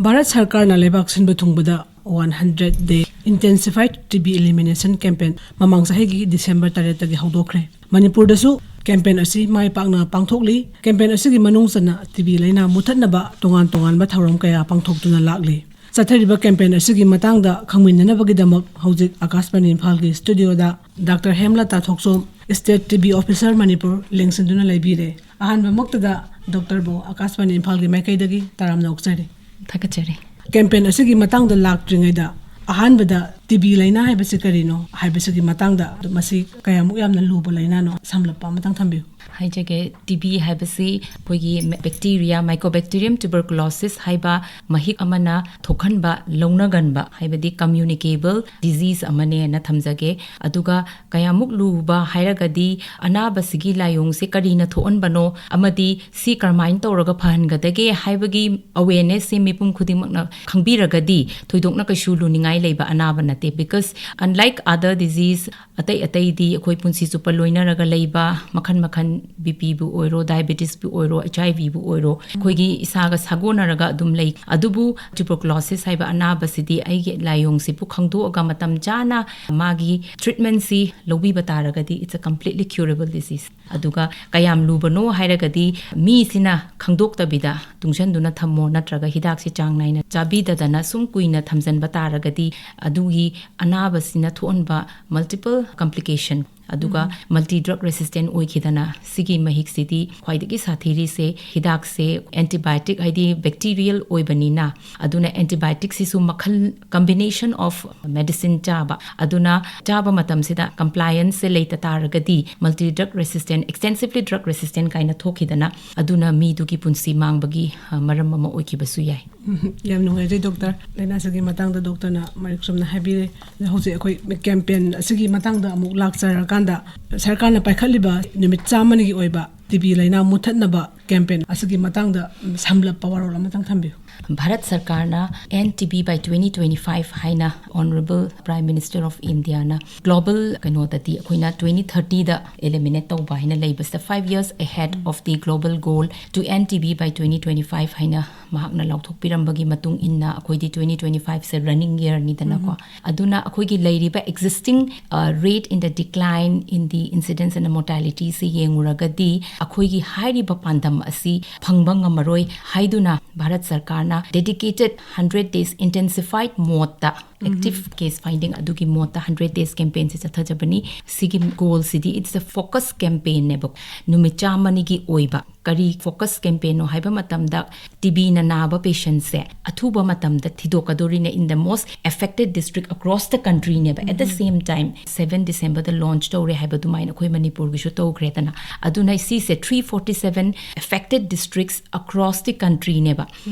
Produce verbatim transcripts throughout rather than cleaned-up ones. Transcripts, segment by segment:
ꯚꯥꯔꯠ ꯁꯔꯀꯥꯔꯅ ꯂꯩꯕꯥꯛ ꯁꯤꯟꯕ ꯊꯨꯡꯕꯗ one hundred day intensified T B elimination campaign ꯃꯃꯥꯡ ꯆꯍꯤꯒꯤ ꯗꯤꯁꯦꯝꯕꯔ ꯇꯔꯦꯠꯇꯒꯤ ꯍꯧꯗꯣꯛꯈ꯭ꯔꯦ꯫ ꯃꯅꯤꯄꯨꯔꯗꯁꯨ campaign ꯑꯁꯤ ꯃꯥꯏ ꯄꯥꯛꯅ ꯄꯥꯡꯊꯣꯛꯂꯤ꯫ Campaign ꯑꯁꯤꯒꯤ ꯃꯅꯨꯡ ꯆꯟꯅ T B ꯂꯥꯏꯅꯥ ꯃꯨꯊꯠꯅꯕ ꯇꯣꯉꯥꯟ ꯇꯣꯉꯥꯟꯕ ꯊꯧꯔꯝ ꯀꯌꯥ ꯄꯥꯡꯊꯣꯛꯇꯨꯅ ꯂꯥꯛꯂꯤ꯫ ꯆꯠꯊꯔꯤꯕ campaign ꯑꯁꯤꯒꯤ ꯃꯇꯥꯡꯗ ꯈꯪꯃꯤꯟꯅꯅꯕꯒꯤꯗꯃꯛ ꯍꯧꯖꯤꯛ ꯑꯀꯥꯁꯕꯥꯅꯤ ꯏꯝꯐꯥꯜꯒꯤ studioꯗ doctor Hemlata Thokchom, State T B Officer Manipur, ꯂꯦꯡꯁꯤꯟꯗꯨꯅ ꯂꯩꯕꯤꯔꯦ꯫ ꯑꯍꯥꯟꯕꯃꯛꯇꯗ ꯗꯣꯛꯇꯔꯕꯨ ꯑꯀꯥꯁꯕꯥꯅꯤ ꯏꯝꯐꯥꯜꯒꯤ ꯃꯥꯏꯀꯩꯗꯒꯤ ꯇꯔꯥꯝꯅ ꯑꯣꯛꯆꯔꯤ꯫ ꯊꯥꯒꯠꯆꯔꯤ꯫ Campaign ꯑꯁꯤꯒꯤ ꯃꯇꯥꯡꯗ ꯂꯥꯛꯇ꯭ꯔꯤꯉꯩꯗ ꯑꯍꯥꯟꯕꯗ T B ꯂꯥꯏꯅꯥ ꯍꯥꯏꯕꯁꯤ ꯀꯔꯤꯅꯣ ꯍꯥꯏꯕꯁꯤꯒꯤ ꯃꯇꯥꯡꯗ, ꯃꯁꯤ ꯀꯌꯥꯃꯨꯛ ꯌꯥꯝꯅ ꯂꯨꯕ ꯂꯥꯏꯅꯥꯅꯣ, ꯁꯝꯂꯞꯄ ꯑꯃꯇꯪ ꯊꯝꯕꯤꯌꯨ꯫ ꯍꯥꯏꯖꯒꯦ, T B ꯍꯥꯏꯕꯁꯤ ꯑꯩꯈꯣꯏꯒꯤ bacteria, Mycobacterium tuberculosis ꯍꯥꯏꯕ ꯃꯍꯤꯛ ꯑꯃꯅ ꯊꯣꯛꯍꯟꯕ, ꯂꯧꯅꯒꯟꯕ, ꯍꯥꯏꯕꯗꯤ communicable disease ꯑꯃꯅꯦꯅ ꯊꯝꯖꯒꯦ꯫ ꯑꯗꯨꯒ ꯀꯌꯥꯃꯨꯛ ꯂꯨꯕ ꯍꯥꯏꯔꯒꯗꯤ, ꯑꯅꯥꯕꯁꯤꯒꯤ ꯂꯥꯏꯑꯣꯡꯁꯦ ꯀꯔꯤꯅ ꯊꯣꯛꯍꯟꯕꯅꯣ ꯑꯃꯗꯤ ꯁꯤ ꯀꯔꯝꯍꯥꯏꯅ ꯇꯧꯔꯒ ꯐꯍꯟꯒꯗꯒꯦ ꯍꯥꯏꯕꯒꯤ awarenessꯁꯦ ꯃꯤꯄꯨꯝ ꯈꯨꯗꯤꯡꯃꯛꯅ ꯈꯪꯕꯤꯔꯒꯗꯤ ꯊꯣꯏꯗꯣꯛꯅ ꯀꯩꯁꯨ ꯂꯨꯅꯤꯡꯉꯥꯏ ꯂꯩꯕ ꯑꯅꯥꯕ ꯅꯠꯇꯦ꯫ Because unlike other disease, ꯑꯇꯩ ꯑꯇꯩꯗꯤ ꯑꯩꯈꯣꯏ ꯄꯨꯟꯁꯤ ꯆꯨꯞꯄ ꯂꯣꯏꯅꯔꯒ ꯂꯩꯕ ꯃꯈꯜ ꯃꯈꯜ, B Pꯕꯨ ꯑꯣꯏꯔꯣ, diabetesꯄꯨ ꯑꯣꯏꯔꯣ, H I Vꯕꯨ ꯑꯣꯏꯔꯣ, ꯑꯩꯈꯣꯏꯒꯤ ꯏꯁꯥꯒ ꯁꯥꯒꯣꯟꯅꯔꯒ ꯑꯗꯨꯝ ꯂꯩ꯫ ꯑꯗꯨꯕꯨ tuberculosis ꯍꯥꯏꯕ ꯑꯅꯥꯕꯁꯤꯗꯤ ꯑꯩꯒꯤ ꯂꯥꯏꯑꯣꯡꯁꯤꯕꯨ ꯈꯪꯗꯣꯛꯑꯒ ꯃꯇꯝ ꯆꯥꯅ ꯃꯥꯒꯤ treatmentꯁꯤ ꯂꯧꯕꯤꯕ ꯇꯥꯔꯒꯗꯤ, it's a completely curable disease꯫ ꯑꯗꯨꯒ ꯀꯌꯥꯝ ꯂꯨꯕꯅꯣ ꯍꯥꯏꯔꯒꯗꯤ, ꯃꯤꯁꯤꯅ ꯈꯪꯗꯣꯛꯇꯕꯤꯗ ꯇꯨꯡꯁꯟꯗꯨꯅ ꯊꯝꯃꯣ, ꯅꯠꯇ꯭ꯔꯒ ꯍꯤꯗꯥꯛꯁꯤ ꯆꯥꯡ ꯅꯥꯏꯅ ꯆꯥꯕꯤꯗꯗꯅ ꯁꯨꯝ ꯀꯨꯏꯅ ꯊꯝꯖꯟꯕ ꯇꯥꯔꯒꯗꯤ, ꯑꯗꯨꯒꯤ ꯑꯅꯥꯕꯁꯤꯅ ꯊꯣꯛꯍꯟꯕ multiple complication, ꯑꯗꯨꯒ multi drug resistant ꯑꯣꯏꯈꯤꯗꯅ, ꯁꯤꯒꯤ ꯃꯍꯤꯛꯁꯤꯗꯤ ꯈ꯭ꯋꯥꯏꯗꯒꯤ ꯁꯥꯊꯤꯔꯤꯁꯦ꯫ ꯍꯤꯗꯥꯛꯁꯦ antibiotic, ꯍꯥꯏꯗꯤ bacterial ꯑꯣꯏꯕꯅꯤꯅ, ꯑꯗꯨꯅ antibioticꯁꯤꯁꯨ ꯃꯈꯜ, combination of medicine ꯆꯥꯕ, ꯑꯗꯨꯅ ꯆꯥꯕ ꯃꯇꯝꯁꯤꯗ complianceꯁꯦ ꯂꯩꯇ ꯇꯥꯔꯒꯗꯤ, multi drug resistant, extensively drug resistant ꯀꯥꯏꯅ ꯊꯣꯛꯈꯤꯗꯅ, ꯑꯗꯨꯅ ꯃꯤꯗꯨꯒꯤ ꯄꯨꯟꯁꯤ ꯃꯥꯡꯕꯒꯤ, ꯑ, ꯃꯔꯝ ꯑꯃ ꯑꯣꯏꯈꯤꯕꯁꯨ ꯌꯥꯏ꯫ ꯎꯝ, ꯌꯥꯝ ꯅꯨꯡꯉꯥꯏꯖꯩ ꯗꯣꯛꯇꯔ, ꯂꯥꯏꯅꯥꯁꯤꯒꯤ ꯃꯇꯥꯡꯗ ꯗꯣꯛꯇꯔꯅ ꯃꯔꯤꯛ ꯆꯨꯝꯅ ꯍꯥꯏꯕꯤꯔꯦ꯫ ꯑꯗꯣ ꯍꯧꯖꯤꯛ ꯑꯩꯈꯣꯏ campaign ꯑꯁꯤꯒꯤ ꯃꯇꯥꯡꯗ ꯑꯃꯨꯛ ꯂꯥꯛꯆꯔꯀꯥꯟꯗ, ꯁꯔꯀꯥꯔꯅ ꯄꯥꯏꯈꯠꯂꯤꯕ ꯅꯨꯃꯤꯠ ꯆꯥꯝꯃꯅꯤꯒꯤ ꯑꯣꯏꯕ T B ꯂꯥꯏꯅꯥ ꯃꯨꯊꯠꯅꯕ ꯀꯦꯝꯄꯦꯟ ꯑꯁꯤꯒꯤ ꯃꯇꯥꯡꯗ ꯁꯝꯂꯞꯄ ꯋꯥꯔꯣꯜ ꯑꯃꯇꯪ ꯊꯝꯕꯤꯌꯨ꯫ ꯚꯥꯔꯠ ꯁꯔꯀꯥꯔꯅ End TB by twenty twenty-five ꯍꯥꯏꯅ Honourable Prime Minister of Indiaꯅ global ꯀꯩꯅꯣꯗꯗꯤ ꯑꯩꯈꯣꯏꯅ twenty thirtyꯗ eliminate ꯇꯧꯕ ꯍꯥꯏꯅ ꯂꯩꯕꯁꯤꯗ five years ahead of the global goal to end TB by twenty twenty-five ꯍꯥꯏꯅ ꯃꯍꯥꯛꯅ ꯂꯥꯎꯊꯣꯛꯄꯤꯔꯝꯕꯒꯤ ꯃꯇꯨꯡ ꯏꯟꯅ ꯑꯩꯈꯣꯏꯗꯤ twenty twenty-fiveꯁꯦ running yearꯅꯤꯗꯅꯀꯣ꯫ ꯑꯗꯨꯅ ꯑꯩꯈꯣꯏꯒꯤ ꯂꯩꯔꯤꯕ existing rate in the decline in the incidence and mortalityꯁꯦ ꯌꯦꯡꯉꯨꯔꯒꯗꯤ ꯑꯩꯈꯣꯏꯒꯤ ꯍꯥꯏꯔꯤꯕ ꯄꯥꯟꯗꯝ ꯑꯁꯤ ꯐꯪꯕ ꯉꯝꯃꯔꯣꯏ ꯍꯥꯏꯗꯨꯅ ꯚꯥꯔꯠ ꯁꯔꯀꯥꯔꯅ dedicated hundred days intensified modeꯇ active case finding ꯑꯗꯨꯒꯤ modeꯇ hundred days campaignꯁꯦ ꯆꯠꯊꯖꯕꯅꯤ꯫ ꯁꯤꯒꯤ goalꯁꯤꯗꯤ it's a focus campaignꯅꯦꯕ꯫ ꯅꯨꯃꯤꯠ ꯆꯥꯝꯃꯅꯤꯒꯤ ꯑꯣꯏꯕ ꯀꯔꯤ focus campaignꯅꯣ ꯍꯥꯏꯕ ꯃꯇꯝꯗ TBꯅ ꯅꯥꯕ patientꯁꯦ ꯑꯊꯨꯕ ꯃꯇꯝꯗ ꯊꯤꯗꯣꯛꯀꯗꯧꯔꯤꯅꯦ in the most affected district across the countryꯅꯦꯕ꯫ At the same time seven Decemberꯗ launch ꯇꯧꯔꯦ ꯍꯥꯏꯕ ꯑꯗꯨꯃꯥꯏꯅ ꯑꯩꯈꯣꯏ ꯃꯅꯤꯄꯨꯔꯒꯤꯁꯨ ꯇꯧꯈ꯭ꯔꯦꯗꯅ꯫ ꯑꯗꯨꯅ ꯁꯤꯁꯦ three forty seven affected districts across the countryꯅꯦꯕ꯫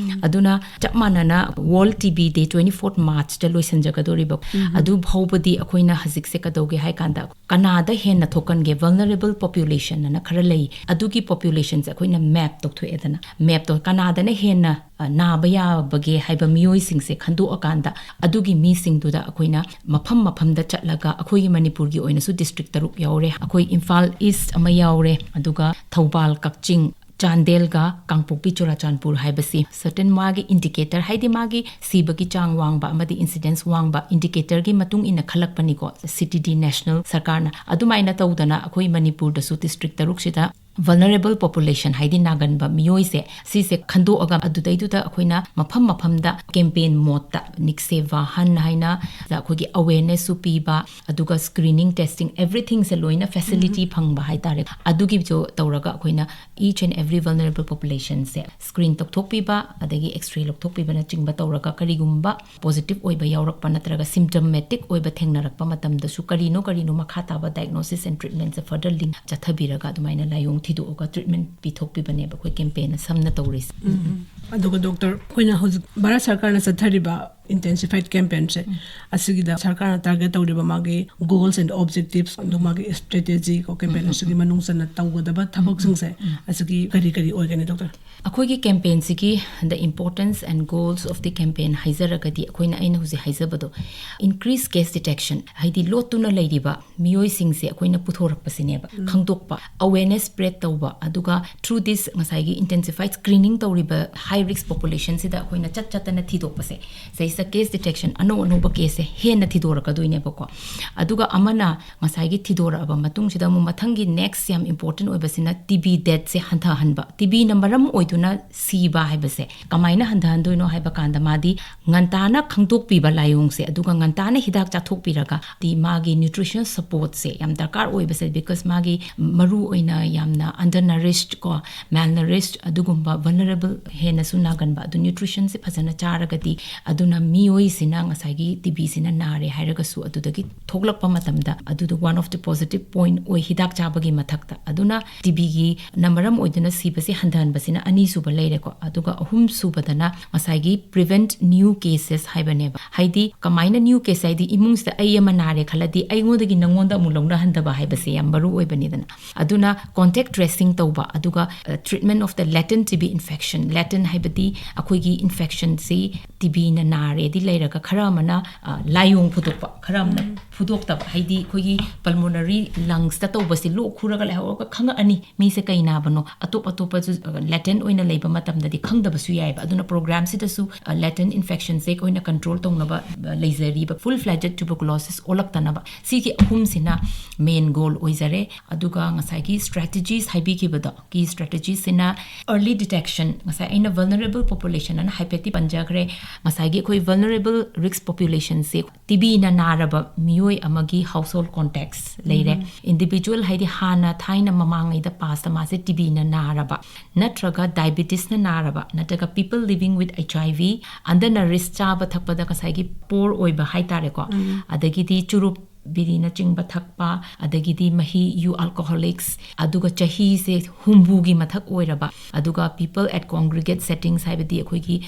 ꯑꯗꯨꯅ ꯆꯞ ꯃꯥꯟꯅꯅ World TB Day twenty fourth Marchꯇ ꯂꯣꯏꯁꯤꯟꯖꯒꯗꯧꯔꯤꯕ ꯑꯗꯨ ꯐꯥꯎꯕꯗꯤ ꯑꯩꯈꯣꯏꯅ ꯍꯧꯖꯤꯛꯁꯦ ꯀꯩꯗꯧꯒꯦ ꯍꯥꯏ ꯀꯥꯟꯗ ꯀꯅꯥꯗ ꯍꯦꯟꯅ ꯊꯣꯛꯀꯟꯒꯦ, vulnerable population ꯑꯅ ꯈꯔ ꯂꯩ, ꯑꯗꯨꯒꯤ populationꯁꯦ ꯑꯩꯈꯣꯏꯅ map ꯇꯧꯊꯣꯛꯑꯦꯗꯅ꯫ Mapꯇꯣ ꯀꯅꯥꯗꯅ ꯍꯦꯟꯅ ꯑ, ꯅꯥꯕ ꯌꯥꯕꯒꯦ ꯍꯥꯏꯕ ꯃꯤꯑꯣꯏꯁꯤꯡꯁꯦ ꯈꯟꯗꯣꯛꯑꯀꯥꯟꯗ ꯑꯗꯨꯒꯤ ꯃꯤꯁꯤꯡꯗꯨꯗ ꯑꯩꯈꯣꯏꯅ ꯃꯐꯝ ꯃꯐꯝꯗ ꯆꯠꯂꯒ, ꯑꯩꯈꯣꯏꯒꯤ ꯃꯅꯤꯄꯨꯔꯒꯤ ꯑꯣꯏꯅꯁꯨ district ꯇꯔꯨꯛ ꯌꯥꯎꯔꯦ꯫ ꯑꯩꯈꯣꯏ ꯏꯝꯐꯥꯜ East ꯑꯃ ꯌꯥꯎꯔꯦ, ꯑꯗꯨꯒ ꯊꯧꯕꯥꯜ, ꯀꯛꯆꯤꯡ, ꯆꯥꯟꯗꯦꯜꯒ ꯀꯥꯡꯄꯣꯛꯄꯤ ꯆꯨꯔꯥꯆꯥꯟꯄꯨꯔ ꯍꯥꯏꯕꯁꯤ certain ꯃꯥꯒꯤ indicator, ꯍꯥꯏꯗꯤ ꯃꯥꯒꯤ ꯁꯤꯕꯒꯤ ꯆꯥꯡ ꯋꯥꯡꯕ ꯑꯃꯗꯤ incidence ꯋꯥꯡꯕ indicatorꯒꯤ ꯃꯇꯨꯡ ꯏꯟꯅ ꯈꯜꯂꯛꯄꯅꯤꯀꯣ CTD national ꯁꯔꯀꯥꯔꯅ꯫ ꯑꯗꯨꯃꯥꯏꯅ ꯇꯧꯗꯅ ꯑꯩꯈꯣꯏ ꯃꯅꯤꯄꯨꯔꯗꯁꯨ district ꯇꯔꯨꯛꯁꯤꯗ vulnerable population, ꯍꯥꯏꯗꯤ ꯅꯥꯒꯟꯕ ꯃꯤꯑꯣꯏꯁꯦ, ꯁꯤꯁꯦ ꯈꯟꯗꯣꯛꯑꯒ ꯑꯗꯨꯗꯩꯗꯨꯗ ꯑꯩꯈꯣꯏꯅ ꯃꯐꯝ ꯃꯐꯝꯗ campaign modeꯇ ꯅꯤꯛꯁꯦ ꯚꯥꯍꯟ ꯍꯥꯏꯅ ꯑꯩꯈꯣꯏꯒꯤ awarenessꯁꯨ ꯄꯤꯕ, ꯑꯗꯨꯒ screening, testing, everythingꯁꯦ ꯂꯣꯏꯅ facility ꯐꯪꯕ ꯍꯥꯏꯇꯥꯔꯦ꯫ ꯑꯗꯨꯒꯤꯁꯨ ꯇꯧꯔꯒ ꯑꯩꯈꯣꯏꯅ each and every vulnerable populationꯁꯦ screen ꯇꯧꯊꯣꯛꯄꯤꯕ, ꯑꯗꯒꯤ X-ray ꯂꯧꯊꯣꯛꯄꯤꯕꯅꯆꯤꯡꯕ ꯇꯧꯔꯒ ꯀꯔꯤꯒꯨꯝꯕ positive ꯑꯣꯏꯕ ꯌꯥꯎꯔꯛꯄ ꯅꯠꯇ꯭ꯔꯒ symptomatic ꯑꯣꯏꯕ ꯊꯦꯡꯅꯔꯛꯄ ꯃꯇꯝꯗꯁꯨ ꯀꯔꯤꯅꯣ ꯀꯔꯤꯅꯣ ꯃꯈꯥ ꯇꯥꯕ diagnosis and treatmentꯁꯦ further link ꯆꯠꯊꯕꯤꯔꯒ ꯑꯗꯨꯃꯥꯏꯅ ꯂꯥꯏꯑꯣꯡ ꯊꯤꯗꯣꯛꯑꯒ treatment ꯄꯤꯊꯣꯛꯄꯤꯕꯅꯦꯕ ꯑꯩꯈꯣꯏ campaignꯅ ꯁꯝꯅ ꯇꯧꯔꯤꯁꯦ꯫ ꯑꯗꯨꯒ doctor, ꯑꯩꯈꯣꯏꯅ ꯍꯧꯖꯤꯛ ꯚꯥꯔꯠ ꯁꯔꯀꯥꯔꯅ ꯆꯠꯊꯔꯤꯕ Intensified campaignꯁꯦ ꯑꯁꯤꯒꯤꯗ ꯁꯔꯀꯥꯔꯅ target ꯇꯧꯔꯤꯕ ꯃꯥꯒꯤ goals and objectives, ꯑꯗꯨ ꯃꯥꯒꯤ strategy ꯀꯣ, campaign ꯑꯁꯤꯒꯤ ꯃꯅꯨꯡ ꯆꯟꯅ ꯇꯧꯒꯗꯕ ꯊꯕꯛꯁꯤꯡꯁꯦ ꯑꯁꯤꯒꯤ ꯀꯔꯤ ꯀꯔꯤ ꯑꯣꯏꯒꯅꯤ, doctor? ꯑꯩꯈꯣꯏꯒꯤ campaignꯁꯤꯒꯤ the importance and goals of the campaign ꯍꯥꯏꯖꯔꯒꯗꯤ, ꯑꯩꯈꯣꯏꯅ, ꯑꯩꯅ ꯍꯧꯖꯤꯛ ꯍꯥꯏꯖꯕꯗꯣ, increase case detection, ꯍꯥꯏꯗꯤ ꯂꯣꯠꯇꯨꯅ ꯂꯩꯔꯤꯕ ꯃꯤꯑꯣꯏꯁꯤꯡꯁꯦ ꯑꯩꯈꯣꯏꯅ ꯄꯨꯊꯣꯔꯛꯄꯁꯤꯅꯦꯕ, ꯈꯪꯗꯣꯛꯄ, awareness spread ꯇꯧꯕ, ꯑꯗꯨꯒ through this ꯉꯁꯥꯏꯒꯤ intensified screening ꯇꯧꯔꯤꯕ high risk populationꯁꯤꯗ ꯑꯩꯈꯣꯏꯅ ꯆꯠ ꯆꯠꯇꯅ ꯊꯤꯗꯣꯛꯄꯁꯦ, ꯁꯤꯗꯩꯁꯤꯗ case detection, ꯑꯅꯧ ꯑꯅꯧꯕ caseꯁꯦ ꯍꯦꯟꯅ ꯊꯤꯗꯣꯔꯛꯀꯗꯣꯏꯅꯦꯕꯀꯣ꯫ ꯑꯗꯨꯒ ꯑꯃꯅ, ꯉꯁꯥꯏꯒꯤ ꯊꯤꯗꯣꯔꯛꯑꯕ ꯃꯇꯨꯡꯁꯤꯗ ꯑꯃꯨꯛ ꯃꯊꯪꯒꯤ next ꯌꯥꯝ important ꯑꯣꯏꯕꯁꯤꯅ TB deathꯁꯦ ꯍꯟꯊꯍꯟꯕ꯫ TBꯅ ꯃꯔꯝ ꯑꯣꯏꯗꯨꯅ ꯁꯤꯕ ꯍꯥꯏꯕꯁꯦ ꯀꯃꯥꯏꯅ ꯍꯟꯊꯍꯟꯗꯣꯏꯅꯣ ꯍꯥꯏꯕ ꯀꯥꯟꯗ, ꯃꯥꯗꯤ ꯉꯟꯇꯥꯅ ꯈꯪꯗꯣꯛꯄꯤꯕ ꯂꯥꯏꯑꯣꯡꯁꯦ, ꯑꯗꯨꯒ ꯉꯟꯇꯥꯅ ꯍꯤꯗꯥꯛ ꯆꯥꯊꯣꯛꯄꯤꯔꯒ, ꯗꯤ ꯃꯥꯒꯤ nutrition supportꯁꯦ ꯌꯥꯝ ꯗꯔꯀꯥꯔ ꯑꯣꯏꯕꯁꯦ, because ꯃꯥꯒꯤ ꯃꯔꯨ ꯑꯣꯏꯅ ꯌꯥꯝꯅ undernourished ꯀꯣ, malnourished, ꯑꯗꯨꯒꯨꯝꯕ vulnerable, ꯍꯦꯟꯅꯁꯨ ꯅꯥꯒꯟꯕ, ꯑꯗꯨ nutritionꯁꯦ ꯐꯖꯅ ꯆꯥꯔꯒꯗꯤ, ꯑꯗꯨꯅ ꯃꯤꯑꯣꯏꯁꯤꯅ ꯉꯁꯥꯏꯒꯤ TBꯁꯤꯅ ꯅꯥꯔꯦ ꯍꯥꯏꯔꯒꯁꯨ ꯑꯗꯨꯗꯒꯤ ꯊꯣꯛꯂꯛꯄ ꯃꯇꯝꯗ ꯑꯗꯨꯗꯣ one of the positive point ꯑꯣꯏ ꯍꯤꯗꯥꯛ ꯆꯥꯕꯒꯤ ꯃꯊꯛꯇ꯫ ꯑꯗꯨꯅ TBꯒꯤꯅ ꯃꯔꯝ ꯑꯣꯏꯗꯨꯅ ꯁꯤꯕꯁꯦ ꯍꯟꯊꯍꯟꯕꯁꯤꯅ ꯑꯅꯤꯁꯨꯕ ꯂꯩꯔꯦꯀꯣ꯫ ꯑꯗꯨꯒ ꯑꯍꯨꯝꯁꯨꯕꯗꯅ ꯉꯁꯥꯏꯒꯤ prevent new cases ꯍꯥꯏꯕꯅꯦꯕ꯫ ꯍꯥꯏꯗꯤ ꯀꯃꯥꯏꯅ new case ꯍꯥꯏꯗꯤ, ꯏꯃꯨꯡꯁꯤꯗ ꯑꯩ ꯑꯃ ꯅꯥꯔꯦ ꯈꯜꯂꯗꯤ ꯑꯩꯉꯣꯟꯗꯒꯤ ꯅꯪꯉꯣꯟꯗ ꯑꯃꯨꯛ ꯂꯧꯅꯍꯟꯗꯕ ꯍꯥꯏꯕꯁꯦ ꯌꯥꯝ ꯃꯔꯨ ꯑꯣꯏꯕꯅꯤꯗꯅ꯫ ꯑꯗꯨꯅ contact tracing ꯇꯧꯕ, ꯑꯗꯨꯒ, ꯑ, treatment of the latent TB infection, latent ꯍꯥꯏꯕꯗꯤ ꯑꯩꯈꯣꯏꯒꯤ infectionꯁꯤ, TBꯅ ꯅꯥꯔꯦꯗꯤ ꯂꯩꯔꯒ ꯈꯔ ꯑꯃꯅ, ꯑ, ꯂꯥꯏꯑꯣꯡ ꯐꯨꯗꯣꯛꯄ, ꯈꯔ ꯑꯃꯅ ꯐꯨꯗꯣꯛꯇꯕ, ꯍꯥꯏꯗꯤ ꯑꯩꯈꯣꯏꯒꯤ pulmonary lungsꯇ ꯇꯧꯕꯁꯤ ꯂꯣꯛ ꯈꯨꯔꯒ ꯂꯩꯍꯧꯔꯒ ꯈꯪꯉꯛꯑꯅꯤ ꯃꯤꯁꯦ ꯀꯩ ꯅꯥꯕꯅꯣ꯫ ꯑꯇꯣꯞ ꯑꯇꯣꯞꯄꯁꯨ, ꯑ, latent ꯑꯣꯏꯅ ꯂꯩꯕ ꯃꯇꯝꯗꯗꯤ ꯈꯪꯗꯕꯁꯨ ꯌꯥꯏꯑꯕ꯫ ꯑꯗꯨꯅ programꯁꯤꯗꯁꯨ, ꯑ, latent infectionꯁꯦ ꯑꯩꯈꯣꯏꯅ control ꯇꯧꯅꯕ, ꯑ, ꯂꯩꯖꯔꯤꯕ full fledged tuberculosis ꯑꯣꯜꯂꯛꯇꯅꯕ꯫ ꯁꯤꯒꯤ ꯑꯍꯨꯝꯁꯤꯅ main goal ꯑꯣꯏꯖꯔꯦ꯫ ꯑꯗꯨꯒ ꯉꯁꯥꯏꯒꯤ strategies ꯍꯥꯏꯕꯤꯈꯤꯕꯗꯣ, key strategiesꯁꯤꯅ early detection, ꯉꯁꯥꯏ ꯑꯩꯅ vulnerable population ꯑꯅ ꯍꯥꯏꯐꯦꯠꯇꯤ ꯄꯟꯖꯈ꯭ꯔꯦ꯫ ꯉꯁꯥꯏꯒꯤ ꯑꯩꯈꯣꯏ vulnerable risk populationꯁꯦ, TBꯅ ꯅꯥꯔꯕ ꯃꯤꯑꯣꯏ ꯑꯃꯒꯤ household contacts ꯂꯩꯔꯦ꯫ Individual ꯍꯥꯏꯗꯤ ꯍꯥꯟꯅ ꯊꯥꯏꯅ ꯃꯃꯥꯡꯉꯩꯗ pastꯇ ꯃꯥꯁꯦ TBꯅ ꯅꯥꯔꯕ, ꯅꯠꯇ꯭ꯔꯒ diabetesꯅ ꯅꯥꯔꯕ, ꯅꯠꯇ꯭ꯔꯒ people living with HIV, undernourished, ꯆꯥꯕ ꯊꯛꯄꯗ ꯉꯁꯥꯏꯒꯤ poor ꯑꯣꯏꯕ ꯍꯥꯏꯇꯥꯔꯦꯀꯣ, ꯑꯗꯒꯤꯗꯤ ꯆꯨꯔꯨꯞ ꯕꯤꯔꯤꯅꯆꯤꯡꯕ ꯊꯛꯄ, ꯑꯗꯒꯤꯗꯤ ꯃꯍꯤ, ꯌꯨ, ꯑꯜꯀꯣꯍꯣꯂꯤꯛꯁ, ꯑꯗꯨꯒ ꯆꯍꯤꯁꯦ ꯍꯨꯝꯐꯨꯒꯤ ꯃꯊꯛ ꯑꯣꯏꯔꯕ, ꯑꯗꯨꯒ people at congregate settings, ꯍꯥꯏꯕꯗꯤ ꯑꯩꯈꯣꯏꯒꯤ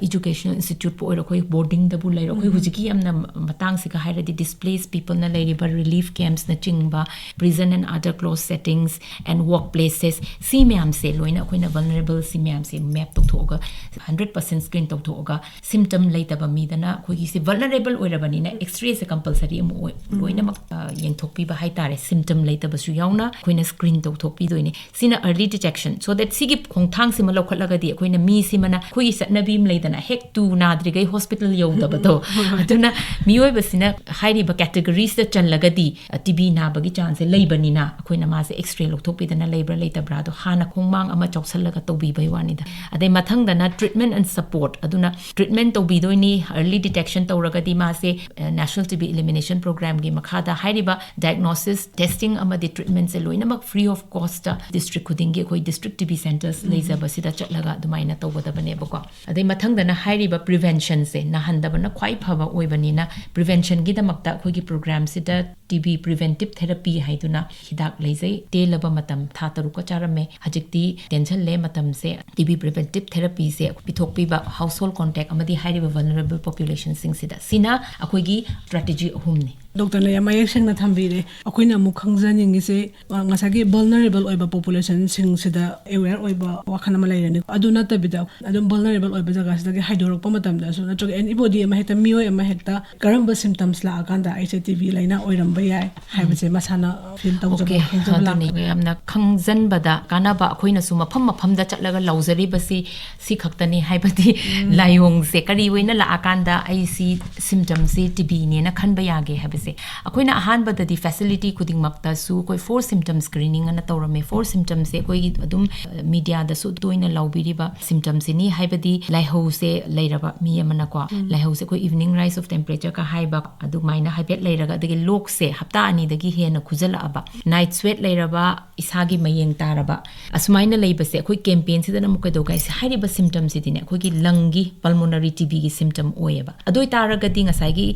educational instituteꯄꯨ ꯑꯣꯏꯔꯣ, ꯑꯩꯈꯣꯏ ꯕꯣꯔꯗꯤꯡꯗꯕꯨ ꯂꯩꯔꯣ, ꯑꯩꯈꯣꯏ ꯍꯧꯖꯤꯛꯀꯤ ꯌꯥꯝꯅ ꯃꯇꯥꯡꯁꯤꯒ ꯍꯥꯏꯔꯗꯤ displaced peopleꯅ ꯂꯩꯔꯤꯕ relief campsꯅꯆꯤꯡꯕ, prison and other closed settings and workplaces, ꯁꯤ ꯃꯌꯥꯝꯁꯦ ꯂꯣꯏꯅ ꯑꯩꯈꯣꯏꯅ vulnerable, ꯁꯤ ꯃꯌꯥꯝꯁꯦ map ꯇꯧꯊꯣꯛꯑꯒ, hundred percent screen ꯇꯧꯊꯣꯛꯑꯒ, symptom ꯂꯩꯇꯕ ꯃꯤꯗꯅ ꯑꯩꯈꯣꯏꯒꯤꯁꯦ vulnerable ꯑꯣꯏꯔꯕꯅꯤꯅ X-rayꯁꯦ compulsory ꯑꯃ ꯑꯣꯏ, ꯂꯣꯏꯅꯃꯛ ꯑ, ꯌꯦꯡꯊꯣꯛꯄꯤꯕ ꯍꯥꯏꯇꯥꯔꯦ, symptom ꯂꯩꯇꯕꯁꯨ ꯌꯥꯎꯅ ꯑꯩꯈꯣꯏꯅ screen ꯇꯧꯊꯣꯛꯄꯤꯗꯣꯏꯅꯦ꯫ ꯁꯤꯅ early detection, so that ꯁꯤꯒꯤ ꯈꯣꯡꯊꯥꯡꯁꯤꯃ ꯂꯧꯈꯠꯂꯒꯗꯤ ꯑꯩꯈꯣꯏꯅ ꯃꯤꯁꯤꯃꯅ, ꯑꯩꯈꯣꯏꯒꯤ ꯆꯠꯅꯕꯤ ꯑꯃ ꯂꯩꯗꯅ, ꯍꯦꯛ ꯇꯨ ꯅꯥꯗ꯭ꯔꯤꯈꯩ hospital ꯌꯧꯗꯕꯗꯣ꯫ ꯑꯗꯨꯅ ꯃꯤꯑꯣꯏꯕꯁꯤꯅ ꯍꯥꯏꯔꯤꯕ categoriesꯇ ꯆꯜꯂꯒꯗꯤ, ꯑ, TB ꯅꯥꯕꯒꯤ chanceꯁꯦ ꯂꯩꯕꯅꯤꯅ, ꯑꯩꯈꯣꯏꯅ ꯃꯥꯁꯦ X-ray ꯂꯧꯊꯣꯛꯄꯤꯗꯅ ꯂꯩꯕ꯭ꯔꯥ ꯂꯩꯇꯕ꯭ꯔꯥꯗꯣ ꯍꯥꯟꯅ ꯈꯣꯡꯃꯥꯡ ꯑꯃ ꯆꯥꯎꯁꯜꯂꯒ ꯇꯧꯕꯤꯕꯩ ꯋꯥꯅꯤꯗ꯫ ꯑꯗꯩ ꯃꯊꯪꯗꯅ treatment and support, ꯑꯗꯨꯅ treatment ꯇꯧꯕꯤꯗꯣꯏꯅꯤ, early detection ꯇꯧꯔꯒꯗꯤ ꯃꯥꯁꯦ, ꯑ, National TB Elimination Programꯒꯤ ꯃꯈꯥꯗ ꯍꯥꯏꯔꯤꯕ diagnosis, testing ꯑꯃꯗꯤ treatmentꯁꯦ ꯂꯣꯏꯅꯃꯛ free of costꯇ district ꯈꯨꯗꯤꯡꯒꯤ ꯑꯩꯈꯣꯏ district TB centres ꯂꯩꯖꯕꯁꯤꯗ ꯆꯠꯂꯒ ꯑꯗꯨꯃꯥꯏꯅ ꯇꯧꯒꯗꯕꯅꯦꯕꯀꯣ꯫ ꯑꯗꯩ ꯃꯊꯪꯗꯅ ꯍꯥꯏꯔꯤꯕ preventionꯁꯦ, ꯅꯥꯍꯟꯗꯕꯅ ꯈ꯭ꯋꯥꯏ ꯐꯕ ꯑꯣꯏꯕꯅꯤꯅ, preventionꯒꯤꯗꯃꯛꯇ ꯑꯩꯈꯣꯏꯒꯤ programꯁꯤꯗ TB preventive therapy ꯍꯥꯏꯗꯨꯅ ꯍꯤꯗꯥꯛ ꯂꯩꯖꯩ꯫ ꯇꯦꯜꯂꯕ ꯃꯇꯝ, ꯊꯥ ꯇꯔꯨꯛꯀ ꯆꯥꯔꯝꯃꯦ, ꯍꯧꯖꯤꯛꯇꯤ ꯇꯦꯟꯁꯜꯂꯦ ꯃꯇꯝꯁꯦ꯫ TB preventive therapyꯁꯦ ꯄꯤꯊꯣꯛꯄꯤꯕ household contact ꯑꯃꯗꯤ ꯍꯥꯏꯔꯤꯕ vulnerable populationꯁꯤꯡꯁꯤꯗ, ꯁꯤꯅ ꯑꯩꯈꯣꯏꯒꯤ strategy ꯑꯍꯨꯝꯅꯤ꯫ ꯗꯣꯛꯇꯔꯅ ꯌꯥꯝ ꯃꯌꯦꯛ ꯁꯦꯡꯅ ꯊꯝꯕꯤꯔꯦ꯫ ꯑꯩꯈꯣꯏꯅ ꯑꯃꯨꯛ ꯈꯪꯖꯅꯤꯡꯉꯤꯁꯦ, ꯑ, ꯉꯁꯥꯏꯒꯤ vulnerable ꯑꯣꯏꯕ populationꯁꯤꯡꯁꯤꯗ aware ꯑꯣꯏꯕ ꯋꯥꯈꯜ ꯑꯃ ꯂꯩꯔꯅꯤ꯫ ꯑꯗꯨ ꯅꯠꯇꯕꯤꯗ ꯑꯗꯨꯝ vulnerable ꯑꯣꯏꯕ ꯖꯒꯥꯁꯤꯗꯒꯤ ꯍꯥꯏꯗꯣꯔꯛꯄ ꯃꯇꯝꯗꯁꯨ, ꯅꯠꯇ꯭ꯔꯒ anybody ꯑꯃ ꯍꯦꯛꯇ, ꯃꯤꯑꯣꯏ ꯑꯃ ꯍꯦꯛꯇ ꯀꯔꯝꯕ symptoms ꯂꯥꯛꯑꯀꯥꯟꯗ ꯑꯩꯁꯦ TB ꯂꯥꯏꯅꯥ ꯑꯣꯏꯔꯝꯕ ꯌꯥꯏ ꯍꯥꯏꯕꯁꯦ ꯃꯁꯥꯅ feel ꯇꯧꯖꯕ, OK, ꯈꯪꯖꯕ ꯑꯗꯨꯅꯤ꯫ ꯂꯥꯛꯄ꯫ ꯌꯥꯝꯅ ꯈꯪꯖꯟꯕꯗ ꯀꯥꯟꯅꯕ, ꯑꯩꯈꯣꯏꯅꯁꯨ ꯃꯐꯝ ꯃꯐꯝꯗ ꯆꯠꯂꯒ ꯂꯧꯖꯔꯤꯕꯁꯤ ꯁꯤ ꯈꯛꯇꯅꯤ ꯍꯥꯏꯕꯗꯤ, ꯂꯥꯏꯑꯣꯡꯁꯦ ꯀꯔꯤ ꯑꯣꯏꯅ ꯂꯥꯛꯑꯀꯥꯟꯗ ꯑꯩ ꯁꯤ symptomꯁꯤ TBꯅꯦꯅ ꯈꯟꯕ ꯌꯥꯒꯦ ꯍꯥꯏꯕꯁꯦ꯫ ꯑꯩꯈꯣꯏꯅ ꯑꯍꯥꯟꯕꯗꯗꯤ facility ꯈꯨꯗꯤꯡꯃꯛꯇꯁꯨ ꯑꯩꯈꯣꯏ four symptom screening ꯑꯅ ꯇꯧꯔꯝꯃꯦ꯫ Four symptomꯁꯦ ꯑꯩꯈꯣꯏꯒꯤ ꯑꯗꯨꯝ, ꯑ, mediaꯗꯁꯨ ꯇꯣꯏꯅ ꯂꯥꯎꯕꯤꯔꯤꯕ symptomꯁꯤꯅꯤ, ꯍꯥꯏꯕꯗꯤ ꯂꯥꯏꯍꯧꯁꯦ ꯂꯩꯔꯕ ꯃꯤ ꯑꯃꯅꯀꯣ, ꯂꯥꯏꯍꯧꯁꯦ ꯑꯩꯈꯣꯏ evening rise of temperatureꯒ ꯍꯥꯏꯕ ꯑꯗꯨꯃꯥꯏꯅ ꯍꯥꯏꯐꯦꯠ ꯂꯩꯔꯒ, ꯑꯗꯒꯤ ꯂꯣꯛꯁꯦ ꯍꯞꯇꯥ ꯑꯅꯤꯗꯒꯤ ꯍꯦꯟꯅ ꯈꯨꯖꯜꯂꯛꯑꯕ, ꯅꯥꯏꯠ ꯁ꯭ꯋꯦꯠ ꯂꯩꯔꯕ, ꯏꯁꯥꯒꯤ ꯃꯌꯦꯡ ꯇꯥꯔꯕ, ꯑꯁꯨꯃꯥꯏꯅ ꯂꯩꯕꯁꯦ ꯑꯩꯈꯣꯏ ꯀꯦꯝꯄꯦꯟꯁꯤꯗꯅ ꯑꯃꯨꯛ ꯀꯩꯗꯧꯒꯦ ꯍꯥꯏꯁꯦ, ꯍꯥꯏꯔꯤꯕ ꯁꯤꯝꯇꯝꯁꯤꯗꯤꯅꯦ ꯑꯩꯈꯣꯏꯒꯤ ꯂꯪꯒꯤ ꯄꯜꯃꯣꯅꯔꯤ ꯇꯤꯕꯤꯒꯤ ꯁꯤꯝꯇꯝ ꯑꯣꯏꯌꯦꯕ꯫ ꯑꯗꯨ ꯑꯣꯏꯇꯥꯔꯒꯗꯤ ꯉꯁꯥꯏꯒꯤ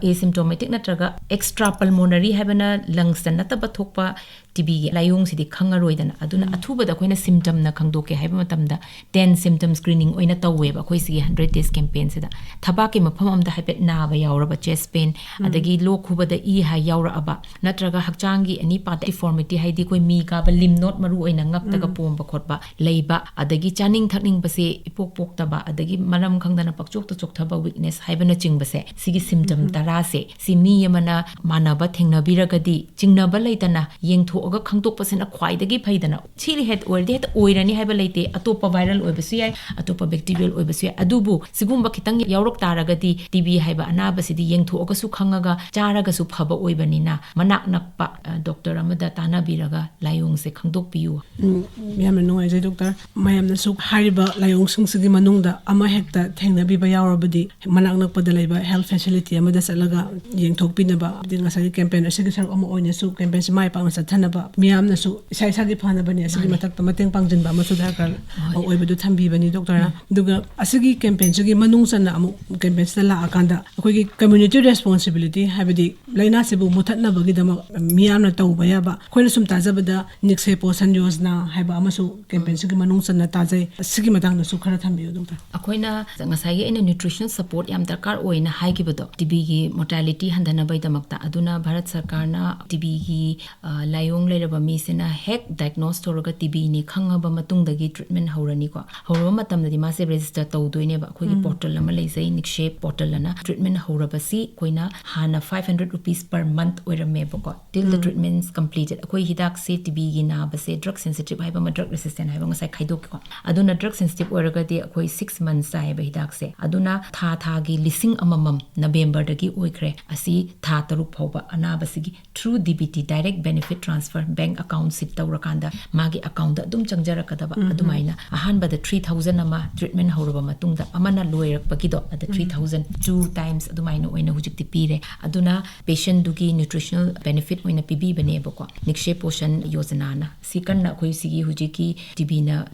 ꯑꯦꯁꯤꯝꯇꯣꯃꯦꯇꯤꯛ ꯅꯠꯇ꯭ꯔꯒ ꯑꯦꯛꯁꯇ꯭ꯔꯥ ꯄꯜꯃꯣꯅꯔꯤ ꯍꯥꯏꯕꯅ ꯂꯪꯁꯇ ꯅꯠꯇꯕ ꯊꯣꯛꯄ ꯇꯤꯕꯤꯒꯤ ꯂꯥꯏꯑꯣꯡꯁꯤꯗꯤ ꯈꯪꯉꯔꯣꯏꯗꯅ꯫ ꯑꯗꯨꯅ ꯑꯊꯨꯕꯗ ꯑꯩꯈꯣꯏꯅ ꯁꯤꯝꯇꯝꯅ ꯈꯪꯗꯣꯛꯀꯦ ꯍꯥꯏꯕ ꯃꯇꯝꯗ ꯇꯦꯟ ꯁꯤꯝꯇꯝ ꯁ꯭ꯀ꯭ꯔꯤꯅꯤꯡ ꯑꯣꯏꯅ ꯇꯧꯋꯦꯕ ꯑꯩꯈꯣꯏ ꯁꯤꯒꯤ ꯍꯟꯗ꯭ꯔꯦꯠ ꯗꯦꯖ ꯀꯦꯝꯄꯦꯟꯁꯤꯗ꯫ ꯊꯕꯥꯛꯀꯤ ꯃꯐꯝ ꯑꯃꯗ ꯍꯥꯏꯐꯦꯠ ꯅꯥꯕ ꯌꯥꯎꯔꯕ, ꯆꯦꯁ ꯄꯦꯟ, ꯑꯗꯒꯤ ꯂꯣꯛ ꯈꯨꯕꯗ ꯏ ꯍꯥꯏ ꯌꯥꯎꯔꯛꯑꯕ, ꯅꯠꯇ꯭ꯔꯒ ꯍꯛꯆꯥꯡꯒꯤ ꯑꯦꯅꯤ ꯄꯥꯔꯠ ꯗꯤꯐꯣꯔꯃꯤꯇꯤ, ꯍꯥꯏꯗꯤ ꯑꯩꯈꯣꯏ ꯃꯤ ꯀꯥꯕ ꯂꯤꯝ ꯅꯣꯠ ꯃꯔꯨ ꯑꯣꯏꯅ ꯉꯛꯇꯒ ꯄꯣꯝꯕ ꯈꯣꯠꯄ ꯂꯩꯕ, ꯑꯗꯒꯤ ꯆꯥꯅꯤꯡ ꯊꯛꯅꯤꯡꯕꯁꯦ ꯏꯄꯣꯛ ꯄꯣꯛꯇꯕ, ꯑꯗꯒꯤ ꯃꯔꯝ ꯈꯪꯗꯅ ꯄꯛꯆꯣꯛꯇ ꯆꯣꯛꯊꯕ, ꯋꯤꯛꯅꯦꯁ ꯍꯥꯏꯕꯅꯆꯤꯡꯕꯁꯦ, ꯁꯤꯒꯤ ꯁꯤꯝꯇꯝ ꯇꯔꯥꯁꯦ ꯁꯤ ꯃꯤ ꯑꯃꯅ ꯃꯥꯟꯅꯕ ꯊꯦꯡꯅꯕꯤꯔꯒꯗꯤ ꯆꯤꯡꯅꯕ ꯂꯩꯇꯅ ꯌꯦꯡꯊꯣꯛꯑꯒ ꯈꯪꯗꯣꯛꯄꯁꯤꯅ ꯈ꯭ꯋꯥꯏꯗꯒꯤ ꯐꯩꯗꯅ꯫ ꯁꯤ ꯍꯦꯛ ꯑꯣꯏꯔꯗꯤ ꯍꯦꯛꯇ ꯑꯣꯏꯔꯅꯤ ꯍꯥꯏꯕ ꯂꯩꯇꯦ꯫ ꯑꯇꯣꯞꯄ ꯚꯥꯏꯔꯦꯜ ꯑꯣꯏꯕꯁꯨ ꯌꯥꯏ, ꯑꯇꯣꯞꯄ ꯕꯦꯛꯇꯤꯔꯤꯌꯦꯜ ꯑꯣꯏꯕꯁꯨ ꯌꯥꯏ꯫ ꯑꯗꯨꯕꯨ ꯁꯤꯒꯨꯝꯕ ꯈꯤꯇꯪ ꯌꯥꯎꯔꯛ ꯇꯥꯔꯒꯗꯤ ꯇꯤꯕꯤ ꯍꯥꯏꯕ ꯑꯅꯥꯕꯁꯤꯗꯤ ꯌꯦꯡꯊꯣꯛꯑꯒꯁꯨ ꯈꯪꯉꯒ ꯆꯥꯔꯒꯁꯨ ꯐꯕ ꯑꯣꯏꯕꯅꯤꯅ ꯃꯅꯥꯛ ꯅꯛꯄ, ꯑ, ꯗꯣꯛꯇꯔ ꯑꯃꯗ ꯇꯥꯟꯅꯕꯤꯔꯒ ꯂꯥꯏꯑꯣꯡꯁꯦ ꯈꯪꯗꯣꯛꯄꯤꯌꯨ꯫ ꯎꯝ, ꯌꯥꯝꯅ ꯅꯨꯡꯉꯥꯏꯖꯩ ꯗꯣꯛꯇꯔ꯫ ꯃꯌꯥꯝꯅꯁꯨ ꯍꯥꯏꯔꯤꯕ ꯂꯥꯏꯑꯣꯡꯁꯤꯡꯁꯤꯒꯤ ꯃꯅꯨꯡꯗ ꯑꯃ ꯍꯦꯛꯇ ꯊꯦꯡꯅꯕꯤꯕ ꯌꯥꯎꯔꯕꯗꯤ ꯃꯅꯥꯛ ꯅꯛꯄꯗ ꯂꯩꯕ ꯍꯦꯜꯊ ꯐꯦꯁꯤꯂꯤꯇꯤ ꯑꯃꯗ ꯆꯠꯂꯒ ꯌꯦꯡꯊꯣꯛꯄꯤꯅꯕ, ꯑꯗꯩ ꯉꯁꯥꯏꯒꯤ ꯀꯦꯝꯄꯦꯟ ꯑꯁꯤꯒꯤ ꯁꯔꯨꯛ ꯑꯃ ꯑꯣꯏꯅꯁꯨ ꯀꯦꯝꯄꯦꯟꯁꯤ ꯃꯥꯏ ꯄꯥꯛꯅ ꯆꯠꯊꯅꯕ, ꯃꯤꯌꯥꯝꯅꯁꯨ ꯏꯁꯥ ꯏꯁꯥꯒꯤ ꯐꯅꯕꯅꯤ, ꯑꯁꯤꯒꯤ ꯃꯥꯅꯤ꯫ ꯃꯊꯛꯇ ꯃꯇꯦꯡ ꯄꯥꯡꯁꯤꯟꯕ ꯑꯃꯁꯨ ꯗꯔꯀꯥꯔ ꯍꯣꯏ꯫ ꯑꯣꯏꯕꯗꯨ ꯊꯝꯕꯤꯕꯅꯤ ꯗꯣꯛꯇꯔ꯫ ꯑꯗꯨꯒ ꯑꯁꯤꯒꯤ ꯀꯦꯝꯄꯦꯟꯁꯤꯒꯤ ꯃꯅꯨꯡ ꯆꯟꯅ ꯑꯃꯨꯛ ꯀꯦꯝꯄꯦꯟꯁꯤꯗ ꯂꯥꯛꯑꯀꯥꯟꯗ ꯑꯩꯈꯣꯏꯒꯤ ꯀꯝꯃ꯭ꯌꯨꯅꯤꯇꯤ ꯔꯦꯁꯄꯣꯟꯁꯤꯕꯤꯂꯤꯇꯤ, ꯍꯥꯏꯕꯗꯤ ꯂꯥꯏꯅꯥꯁꯤꯕꯨ ꯃꯨꯊꯠꯅꯕꯒꯤꯗꯃꯛ ꯃꯤꯌꯥꯝꯅ ꯇꯧꯕ ꯌꯥꯕ, ꯑꯩꯈꯣꯏꯅ ꯁꯨꯝ ꯇꯥꯖꯕꯗ ꯅꯤꯛꯁꯦ ꯄꯣꯁꯟ ꯌꯣꯖꯅꯥ ꯍꯥꯏꯕ ꯑꯃꯁꯨ ꯀꯦꯝꯄꯦꯟꯁꯤꯒꯤ ꯃꯅꯨꯡ ꯆꯟꯅ ꯇꯥꯖꯩ꯫ ꯑꯁꯤꯒꯤ ꯃꯇꯥꯡꯗꯁꯨ ꯈꯔ ꯊꯝꯕꯤꯌꯨ ꯗꯣꯛꯇꯔ꯫ ꯑꯩꯈꯣꯏꯅ ꯉꯁꯥꯏꯒꯤ ꯑꯩꯅ ꯅ꯭ꯌꯨꯇ꯭ꯔꯤꯁꯅꯦꯜ ꯁꯄꯣꯔꯠ ꯌꯥꯝ ꯗꯔꯀꯥꯔ ꯑꯣꯏꯅ ꯍꯥꯏꯈꯤꯕꯗꯣ, ꯇꯤꯕꯤꯒꯤ ꯃꯣꯔꯇꯥꯂꯤꯇꯤ ꯍꯟꯊꯅꯕꯒꯤꯗꯃꯛꯇ, ꯑꯗꯨꯅ ꯚꯥꯔꯠ ꯁꯔꯀꯥꯔꯅ ꯇꯤꯕꯤꯒꯤ, ꯑ, ꯂꯥꯏꯑꯣꯡ ꯂꯩꯔꯕ ꯃꯤꯁꯤꯅ ꯍꯦꯛ ꯗꯥꯏꯒꯅꯣꯁ ꯇꯧꯔꯒ ꯇꯤꯕꯤꯅꯤ ꯈꯪꯉꯕ ꯃꯇꯨꯡꯗꯒꯤ ꯇ꯭ꯔꯤꯠꯃꯦꯟ ꯍꯧꯔꯅꯤꯀꯣ꯫ ꯍꯧꯔꯕ ꯃꯇꯝꯗꯗꯤ ꯃꯥꯁꯦ ꯔꯦꯖꯤꯁꯇꯔ ꯇꯧꯗꯣꯏꯅꯦꯕ꯫ ꯑꯩꯈꯣꯏꯒꯤ ꯎꯝ꯫ ꯄꯣꯔꯇꯜ ꯑꯃ ꯂꯩꯖꯩ, ꯅꯤꯛꯁꯦꯞ ꯄꯣꯔꯇꯜ ꯑꯅ꯫ ꯇ꯭ꯔꯤꯠꯃꯦꯟ ꯍꯧꯔꯕꯁꯤ ꯑꯩꯈꯣꯏꯅ ꯍꯥꯟꯅ five hundred rupees per month ꯑꯣꯏꯔꯝꯃꯦꯕꯀꯣ, till the um. treatments completed꯫ ꯑꯩꯈꯣꯏ ꯍꯤꯗꯥꯛꯁꯦ ꯇꯤꯕꯤꯒꯤ ꯅꯥꯕꯁꯦ ꯗ꯭ꯔꯒ ꯁꯦꯟꯁꯤꯇꯤꯚ ꯍꯥꯏꯕ ꯑꯃ, ꯗ꯭ꯔꯒ ꯔꯦꯁꯤꯁꯇꯦꯟ ꯍꯥꯏꯕ ꯉꯁꯥꯏ ꯈꯥꯏꯗꯣꯛꯈꯤꯀꯣ꯫ ꯑꯗꯨꯅ ꯗ꯭ꯔꯒ ꯁꯦꯟꯁꯤꯇꯤꯚ ꯑꯣꯏꯔꯒꯗꯤ ꯑꯩꯈꯣꯏ ꯁꯤꯛꯁ ꯃꯟꯊꯁ ꯆꯥꯏꯌꯦꯕ ꯍꯤꯗꯥꯛꯁꯦ꯫ ꯑꯗꯨꯅ ꯊꯥ ꯊꯥꯒꯤ ꯂꯤꯁꯤꯡ ꯑꯃꯃꯝ ꯅꯕꯦꯝꯕꯔꯗꯒꯤ ꯑꯣꯏꯈ꯭ꯔꯦ꯫ ꯑꯁꯤ ꯊꯥ ꯇꯔꯨꯛ ꯐꯥꯎꯕ ꯑꯅꯥꯕꯁꯤꯒꯤ through D B T, direct benefit transfer, bank account shift ꯇꯧꯔꯀꯥꯟꯗ ꯃꯥꯒꯤ ꯑꯦꯀꯥꯎꯟꯗ ꯑꯗꯨꯝ ꯆꯪꯖꯔꯛꯀꯗꯕ꯫ ꯎꯝ, ꯎꯝ꯫ ꯑꯗꯨꯃꯥꯏꯅ ꯑꯍꯥꯟꯕꯗ three thousand ꯑꯃ ꯇ꯭ꯔꯤꯠꯃꯦꯟ ꯍꯧꯔꯕ ꯃꯇꯨꯡꯗ, ꯑꯃꯅ ꯂꯣꯏꯔꯛꯄꯒꯤꯗꯣ, ꯑꯗ ꯎꯝ꯫ three thousand two times ꯑꯗꯨꯃꯥꯏꯅ ꯑꯣꯏꯅ ꯍꯧꯖꯤꯛꯇꯤ ꯄꯤꯔꯦ꯫ ꯑꯗꯨꯅ ꯄꯦꯁꯦꯟꯗꯨꯒꯤ ꯅ꯭ꯌꯨꯇ꯭ꯔꯤꯁꯅꯦꯜ ꯕꯦꯅꯤꯐꯤꯠ ꯑꯣꯏꯅ ꯄꯤꯕꯤꯕꯅꯦꯕꯀꯣ, ꯅꯤꯛꯁꯦ ꯄꯣꯁꯟ ꯌꯣꯖꯅꯥꯅ꯫ ꯁꯤ ꯀꯟꯅ ꯑꯩꯈꯣꯏ ꯁꯤꯒꯤ ꯍꯧꯖꯤꯛꯀꯤ ꯇꯤꯕꯤꯅ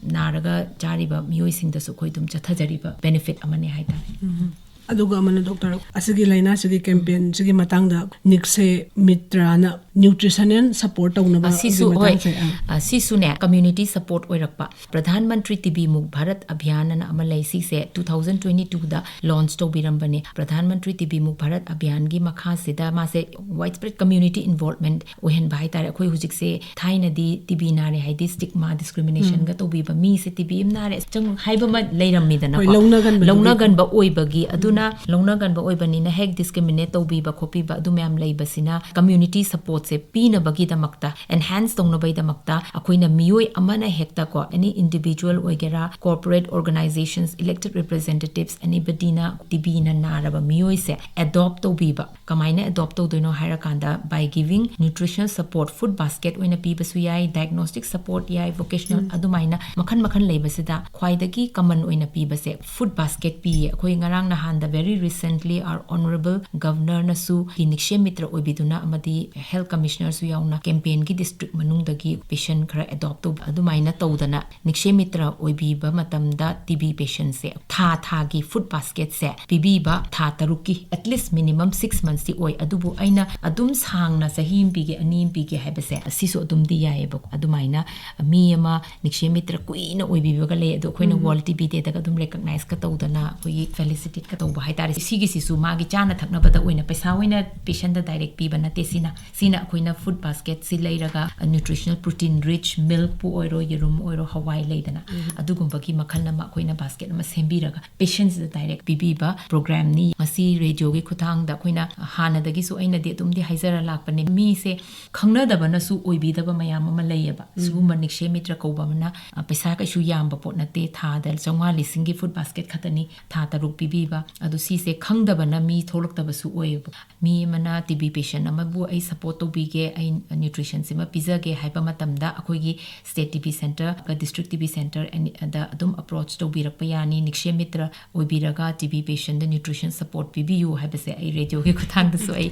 ꯅꯥꯔꯒ ꯆꯥꯔꯤꯕ ꯃꯤꯑꯣꯏꯁꯤꯡꯗꯁꯨ ꯑꯩꯈꯣꯏ ꯑꯗꯨꯝ ꯆꯠꯊꯖꯔꯤꯕ ꯕꯦꯅꯤꯐꯤꯠ ꯑꯃꯅꯦ ꯍꯥꯏꯇꯥꯔꯦ꯫ ꯑꯗꯨꯒ ꯑꯃꯅ, ꯗꯣꯛꯇꯔ, ꯑꯁꯤꯒꯤ ꯂꯥꯏꯅꯥꯁꯤꯒꯤ ꯀꯦꯝꯄꯦꯟꯁꯤꯒꯤ ꯃꯇꯥꯡꯗ ꯅꯤꯛꯁꯦ ꯃꯤꯇ꯭ꯔꯥꯅ ꯅ꯭ꯌꯨꯇ꯭ꯔꯤꯁꯅꯦꯜ ꯁꯄꯣꯔꯠ ꯇꯧꯅꯕ ꯑ, ꯁꯤꯁꯨ, ꯍꯣꯏ꯫ ꯃꯇꯥꯡꯁꯦ, ꯑ, ꯑ, ꯁꯤꯁꯨꯅꯦ, ꯀꯝꯃ꯭ꯌꯨꯅꯤꯇꯤ ꯁꯄꯣꯔꯠ ꯑꯣꯏꯔꯛꯄ꯫ ꯄ꯭ꯔꯙꯥꯟ ꯃꯟꯇ꯭ꯔꯤ ꯇꯤꯕꯤ ꯃꯨꯛ ꯚꯥꯔꯠ ꯑꯚꯤꯌꯥꯟ ꯑꯅ ꯑꯃ ꯂꯩ꯫ ꯁꯤꯁꯦ ꯇꯨ ꯊꯥꯎꯖꯟ ꯇ꯭ꯋꯦꯟꯇꯤ ꯇꯨꯗ ꯂꯣꯟꯆ ꯇꯧꯕꯤꯔꯝꯕꯅꯦ꯫ ꯄ꯭ꯔꯙꯥꯟ ꯃꯟꯇ꯭ꯔꯤ ꯇꯤꯕꯤ ꯃꯨꯛ ꯚꯥꯔꯠ ꯑꯚꯤꯌꯥꯟꯒꯤ ꯃꯈꯥꯁꯤꯗ ꯃꯥꯁꯦ ꯋꯥꯏꯗ ꯁ꯭ꯄ꯭ꯔꯦꯗ ꯀꯝꯃ꯭ꯌꯨꯅꯤꯇꯤ ꯏꯟꯚꯣꯜꯚꯃꯦꯟꯠ ꯑꯣꯏꯍꯟꯕ ꯍꯥꯏꯇꯥꯔꯦ꯫ ꯑꯩꯈꯣꯏ ꯍꯧꯖꯤꯛꯁꯦ, ꯊꯥꯏꯅꯗꯤ ꯇꯤꯕꯤ ꯅꯥꯔꯦ ꯍꯥꯏꯗꯤ ꯁ꯭ꯇꯤꯒꯃꯥ, ꯗꯤꯁꯀ꯭ꯔꯤꯃꯤꯅꯦꯁꯟꯒ ꯇꯧꯕꯤꯕ, ꯃꯤꯁꯦ ꯇꯤꯕꯤ ꯑꯃ ꯅꯥꯔꯦ, ꯑꯁ, ꯆꯪ ꯍꯥꯏꯕ ꯑꯃ ꯂꯩꯔꯝꯃꯤꯗꯅꯀꯣ꯫ ꯍꯣꯏ, ꯂꯧꯅꯒꯟꯕꯗꯨꯒꯤ꯫ ꯂꯧꯅꯒꯟꯕ ꯑꯣꯏꯕꯒꯤ, ꯑꯗꯨꯅ ꯂꯧꯅꯒꯟꯕ ꯑꯣꯏꯕꯅꯤꯅ ꯍꯦꯛ ꯗꯤꯁꯀ꯭ꯔꯤꯃꯤꯅꯦꯠ ꯇꯧꯕꯤꯕ ꯈꯣꯠꯄꯤꯕ ꯑꯗꯨ ꯃꯌꯥꯝ ꯂꯩꯕꯁꯤꯅ ꯀꯝꯃ꯭ꯌꯨꯅꯤꯇꯤ ꯁꯄꯣꯔꯠꯁꯦ ꯄꯤꯅꯕꯒꯤꯗꯃꯛꯇ, ꯑꯦꯟꯍꯥꯟꯁ ꯇꯧꯅꯕꯒꯤꯗꯃꯛꯇ ꯑꯩꯈꯣꯏꯅ ꯃꯤꯑꯣꯏ ꯑꯃꯅ ꯍꯦꯛꯇꯀꯣ, ꯑꯦꯅꯤ ꯏꯟꯗꯤꯚꯤꯖꯨꯋꯦꯜ ꯑꯣꯏꯒꯦꯔꯥ, ꯀꯣꯔꯄꯣꯔꯦꯠ ꯑꯣꯔꯒꯅꯥꯏꯖꯦꯁꯟꯁ, ꯏꯂꯦꯛꯇꯦꯗ ꯔꯤꯄ꯭ꯔꯖꯦꯟꯇꯦꯇꯤꯚꯁ, ꯑꯦꯅꯤꯕꯗꯤꯅ ꯇꯤꯕꯤꯅ ꯅꯥꯔꯕ ꯃꯤꯑꯣꯏꯁꯦ ꯑꯦꯗꯣꯞ ꯇꯧꯕꯤꯕ꯫ ꯀꯃꯥꯏꯅ ꯑꯦꯗꯣꯞ ꯇꯧꯗꯣꯏꯅꯣ ꯍꯥꯏꯔꯀꯥꯟꯗ, by giving nutritional support, food basket ꯑꯣꯏꯅ ꯄꯤꯕꯁꯨ ꯌꯥꯏ, ꯗꯥꯏꯒꯅꯣꯁꯇꯤꯛ ꯁꯄꯣꯔꯠ ꯌꯥꯏ, ꯚꯣꯀꯦꯁꯅꯦꯜ, ꯑꯗꯨꯃꯥꯏꯅ ꯃꯈꯜ ꯃꯈꯜ ꯂꯩꯕꯁꯤꯗ ꯈ꯭ꯋꯥꯏꯗꯒꯤ ꯀꯃꯟ ꯑꯣꯏꯅ ꯄꯤꯕꯁꯦ ꯐꯨꯗ ꯕꯥꯁꯀꯦꯠ ꯄꯤꯌꯦ꯫ ꯑꯩꯈꯣꯏ ꯉꯔꯥꯡ ꯅꯍꯥꯟꯗ, very recently, our honourable governorꯅꯁꯨ ꯅꯤꯛꯁꯦ metre ꯑꯣꯏꯕꯤꯗꯨꯅ ꯑꯃꯗꯤ ꯍꯦꯜꯊ ꯀꯃꯤꯁꯅꯔꯁꯨ ꯌꯥꯎꯅ ꯀꯦꯝꯄꯦꯟꯒꯤ ꯗꯤꯁꯇ꯭ꯔꯤꯛ ꯃꯅꯨꯡꯗꯒꯤ ꯄꯦꯁꯦꯟ ꯈꯔ ꯑꯦꯗꯣꯞ ꯇꯧꯕ, ꯑꯗꯨꯃꯥꯏꯅ ꯇꯧꯗꯅ ꯅꯤꯛꯁꯦ ꯃꯤꯇ꯭ꯔ ꯑꯣꯏꯕꯤꯕ ꯃꯇꯝꯗ ꯇꯤꯕꯤ ꯄꯦꯁꯦꯟꯁꯦ ꯊꯥ ꯊꯥꯒꯤ ꯐꯨꯗ ꯕꯥꯁꯀꯦꯠꯁꯦ ꯄꯤꯕꯤꯕ, ꯊꯥ ꯇꯔꯨꯛꯀꯤ, at least minimum six monthsꯇꯤ ꯑꯣꯏ, ꯑꯗꯨꯕꯨ ꯑꯩꯅ ꯑꯗꯨꯝ ꯁꯥꯡꯅ ꯆꯍꯤ ꯑꯃ ꯄꯤꯒꯦ, ꯑꯅꯤ ꯑꯃ ꯄꯤꯒꯦ ꯍꯥꯏꯕꯁꯦ, ꯑꯁꯤꯁꯨ ꯑꯗꯨꯝꯗꯤ ꯌꯥꯏꯑꯕꯀꯣ꯫ ꯑꯗꯨꯃꯥꯏꯅ ꯃꯤ ꯑꯃ ꯅꯤꯛꯁꯦ ꯃꯤꯇ꯭ꯔ ꯀꯨꯏꯅ ꯑꯣꯏꯕꯤꯕꯒ ꯂꯩ, ꯑꯗꯣ ꯑꯩꯈꯣꯏꯅ ꯋꯥꯔꯜꯗ ꯇꯤꯕꯤ ꯗꯦꯗꯒ ꯑꯗꯨꯝ ꯔꯦꯀꯛꯅꯥꯏꯁꯀ ꯇꯧꯗꯅ, ꯑꯩꯈꯣꯏꯒꯤ ꯐꯦꯂꯤꯁꯤꯇꯦꯠꯀ ꯇꯧꯕ ꯍꯥꯏꯇꯥꯔꯦ꯫ ꯁꯤꯒꯤꯁꯤꯁꯨ ꯃꯥꯒꯤ ꯆꯥꯅ ꯊꯛꯅꯕꯗ ꯑꯣꯏꯅ, ꯄꯩꯁꯥ ꯑꯣꯏꯅ ꯄꯦꯁꯦꯟꯗ ꯗꯥꯏꯔꯦꯛ ꯄꯤꯕ ꯅꯠꯇꯦ꯫ ꯁꯤꯅ, ꯁꯤꯅ ꯑꯩꯈꯣꯏꯅ ꯐꯨꯗ ꯕꯥꯁꯀꯦꯠꯁꯤ ꯂꯩꯔꯒ, ꯅ꯭ꯌꯨꯇ꯭ꯔꯤꯁꯅꯦꯜ, ꯄ꯭ꯔꯣꯇꯤꯟ ꯔꯤꯆ ꯃꯤꯜꯛꯄꯨ ꯑꯣꯏꯔꯣ, ꯌꯦꯔꯨꯝ ꯑꯣꯏꯔꯣ, ꯍꯋꯥꯏ ꯂꯩꯗꯅ, ꯑꯗꯨꯒꯨꯝꯕꯒꯤ ꯃꯈꯜ ꯑꯃ ꯑꯩꯈꯣꯏꯅ ꯕꯥꯁꯀꯦꯠ ꯑꯃ ꯁꯦꯝꯕꯤꯔꯒ ꯄꯦꯁꯦꯟꯁꯤꯗ ꯗꯥꯏꯔꯦꯛ ꯄꯤꯕꯤꯕ ꯄ꯭ꯔꯣꯒ꯭ꯔꯥꯝꯅꯤ꯫ ꯃꯁꯤ ꯔꯦꯗꯤꯑꯣꯒꯤ ꯈꯨꯠꯊꯥꯡꯗ ꯑꯩꯈꯣꯏꯅ ꯍꯥꯟꯅꯗꯒꯤꯁꯨ ꯑꯩꯅꯗꯤ ꯑꯗꯨꯝꯗꯤ ꯍꯥꯏꯖꯔ ꯂꯥꯛꯄꯅꯦ꯫ ꯃꯤꯁꯦ ꯈꯪꯅꯗꯕꯅꯁꯨ ꯑꯣꯏꯕꯤꯗꯕ ꯃꯌꯥꯝ ꯑꯃ ꯂꯩꯌꯦꯕ꯫ ꯁꯤꯒꯨꯝꯕ ꯅꯤꯛꯁꯦ ꯃꯤꯇ꯭ꯔ ꯀꯧꯕ ꯑꯃꯅ, ꯑ, ꯄꯩꯁꯥ ꯀꯩꯁꯨ ꯌꯥꯝꯕ ꯄꯣꯠ ꯅꯠꯇꯦ, ꯊꯥꯗ ꯆꯥꯝꯃꯉꯥ, ꯂꯤꯁꯤꯡꯒꯤ ꯐꯨꯗ ꯕꯥꯁꯀꯦꯠ ꯈꯛꯇꯅꯤ, ꯊꯥ ꯇꯔꯨꯛ ꯄꯤꯕꯤꯕ꯫ ꯑꯗꯨ ꯁꯤꯁꯦ ꯈꯪꯗꯕꯅ ꯃꯤ ꯊꯣꯛꯂꯛꯇꯕꯁꯨ ꯑꯣꯏꯌꯦꯕ꯫ ꯃꯤ ꯑꯃꯅ ꯇꯤ ꯕꯤ ꯄꯦꯁꯦꯟ ꯑꯃꯕꯨ ꯑꯩ ꯁꯄꯣꯔꯠ ꯇꯧꯕꯤꯒꯦ, ꯑꯩ ꯅ꯭ꯌꯨꯇ꯭ꯔꯤꯁꯟꯁꯤꯃ ꯄꯤꯖꯒꯦ ꯍꯥꯏꯕ ꯃꯇꯝꯗ, ꯑꯩꯈꯣꯏꯒꯤ state T B centre, district T B centre ꯑꯦꯅꯤ, ꯗ ꯑꯗꯨꯝ ꯑꯦꯄ꯭ꯔꯣꯆ ꯇꯧꯕꯤꯔꯛꯄ ꯌꯥꯅꯤ꯫ ꯅꯤꯛꯁꯦ ꯃꯤꯇ꯭ꯔ ꯑꯣꯏꯕꯤꯔꯒ ꯇꯤ ꯕꯤ ꯄꯦꯁꯦꯟꯗ ꯅ꯭ꯌꯨꯇ꯭ꯔꯤꯁꯟ ꯁꯄꯣꯔꯠ ꯄꯤꯕꯤꯌꯨ ꯍꯥꯏꯕꯁꯦ ꯑꯩ ꯔꯦꯗꯤꯑꯣꯒꯤ ꯈꯨꯠꯊꯥꯡꯗꯁꯨ ꯑꯩ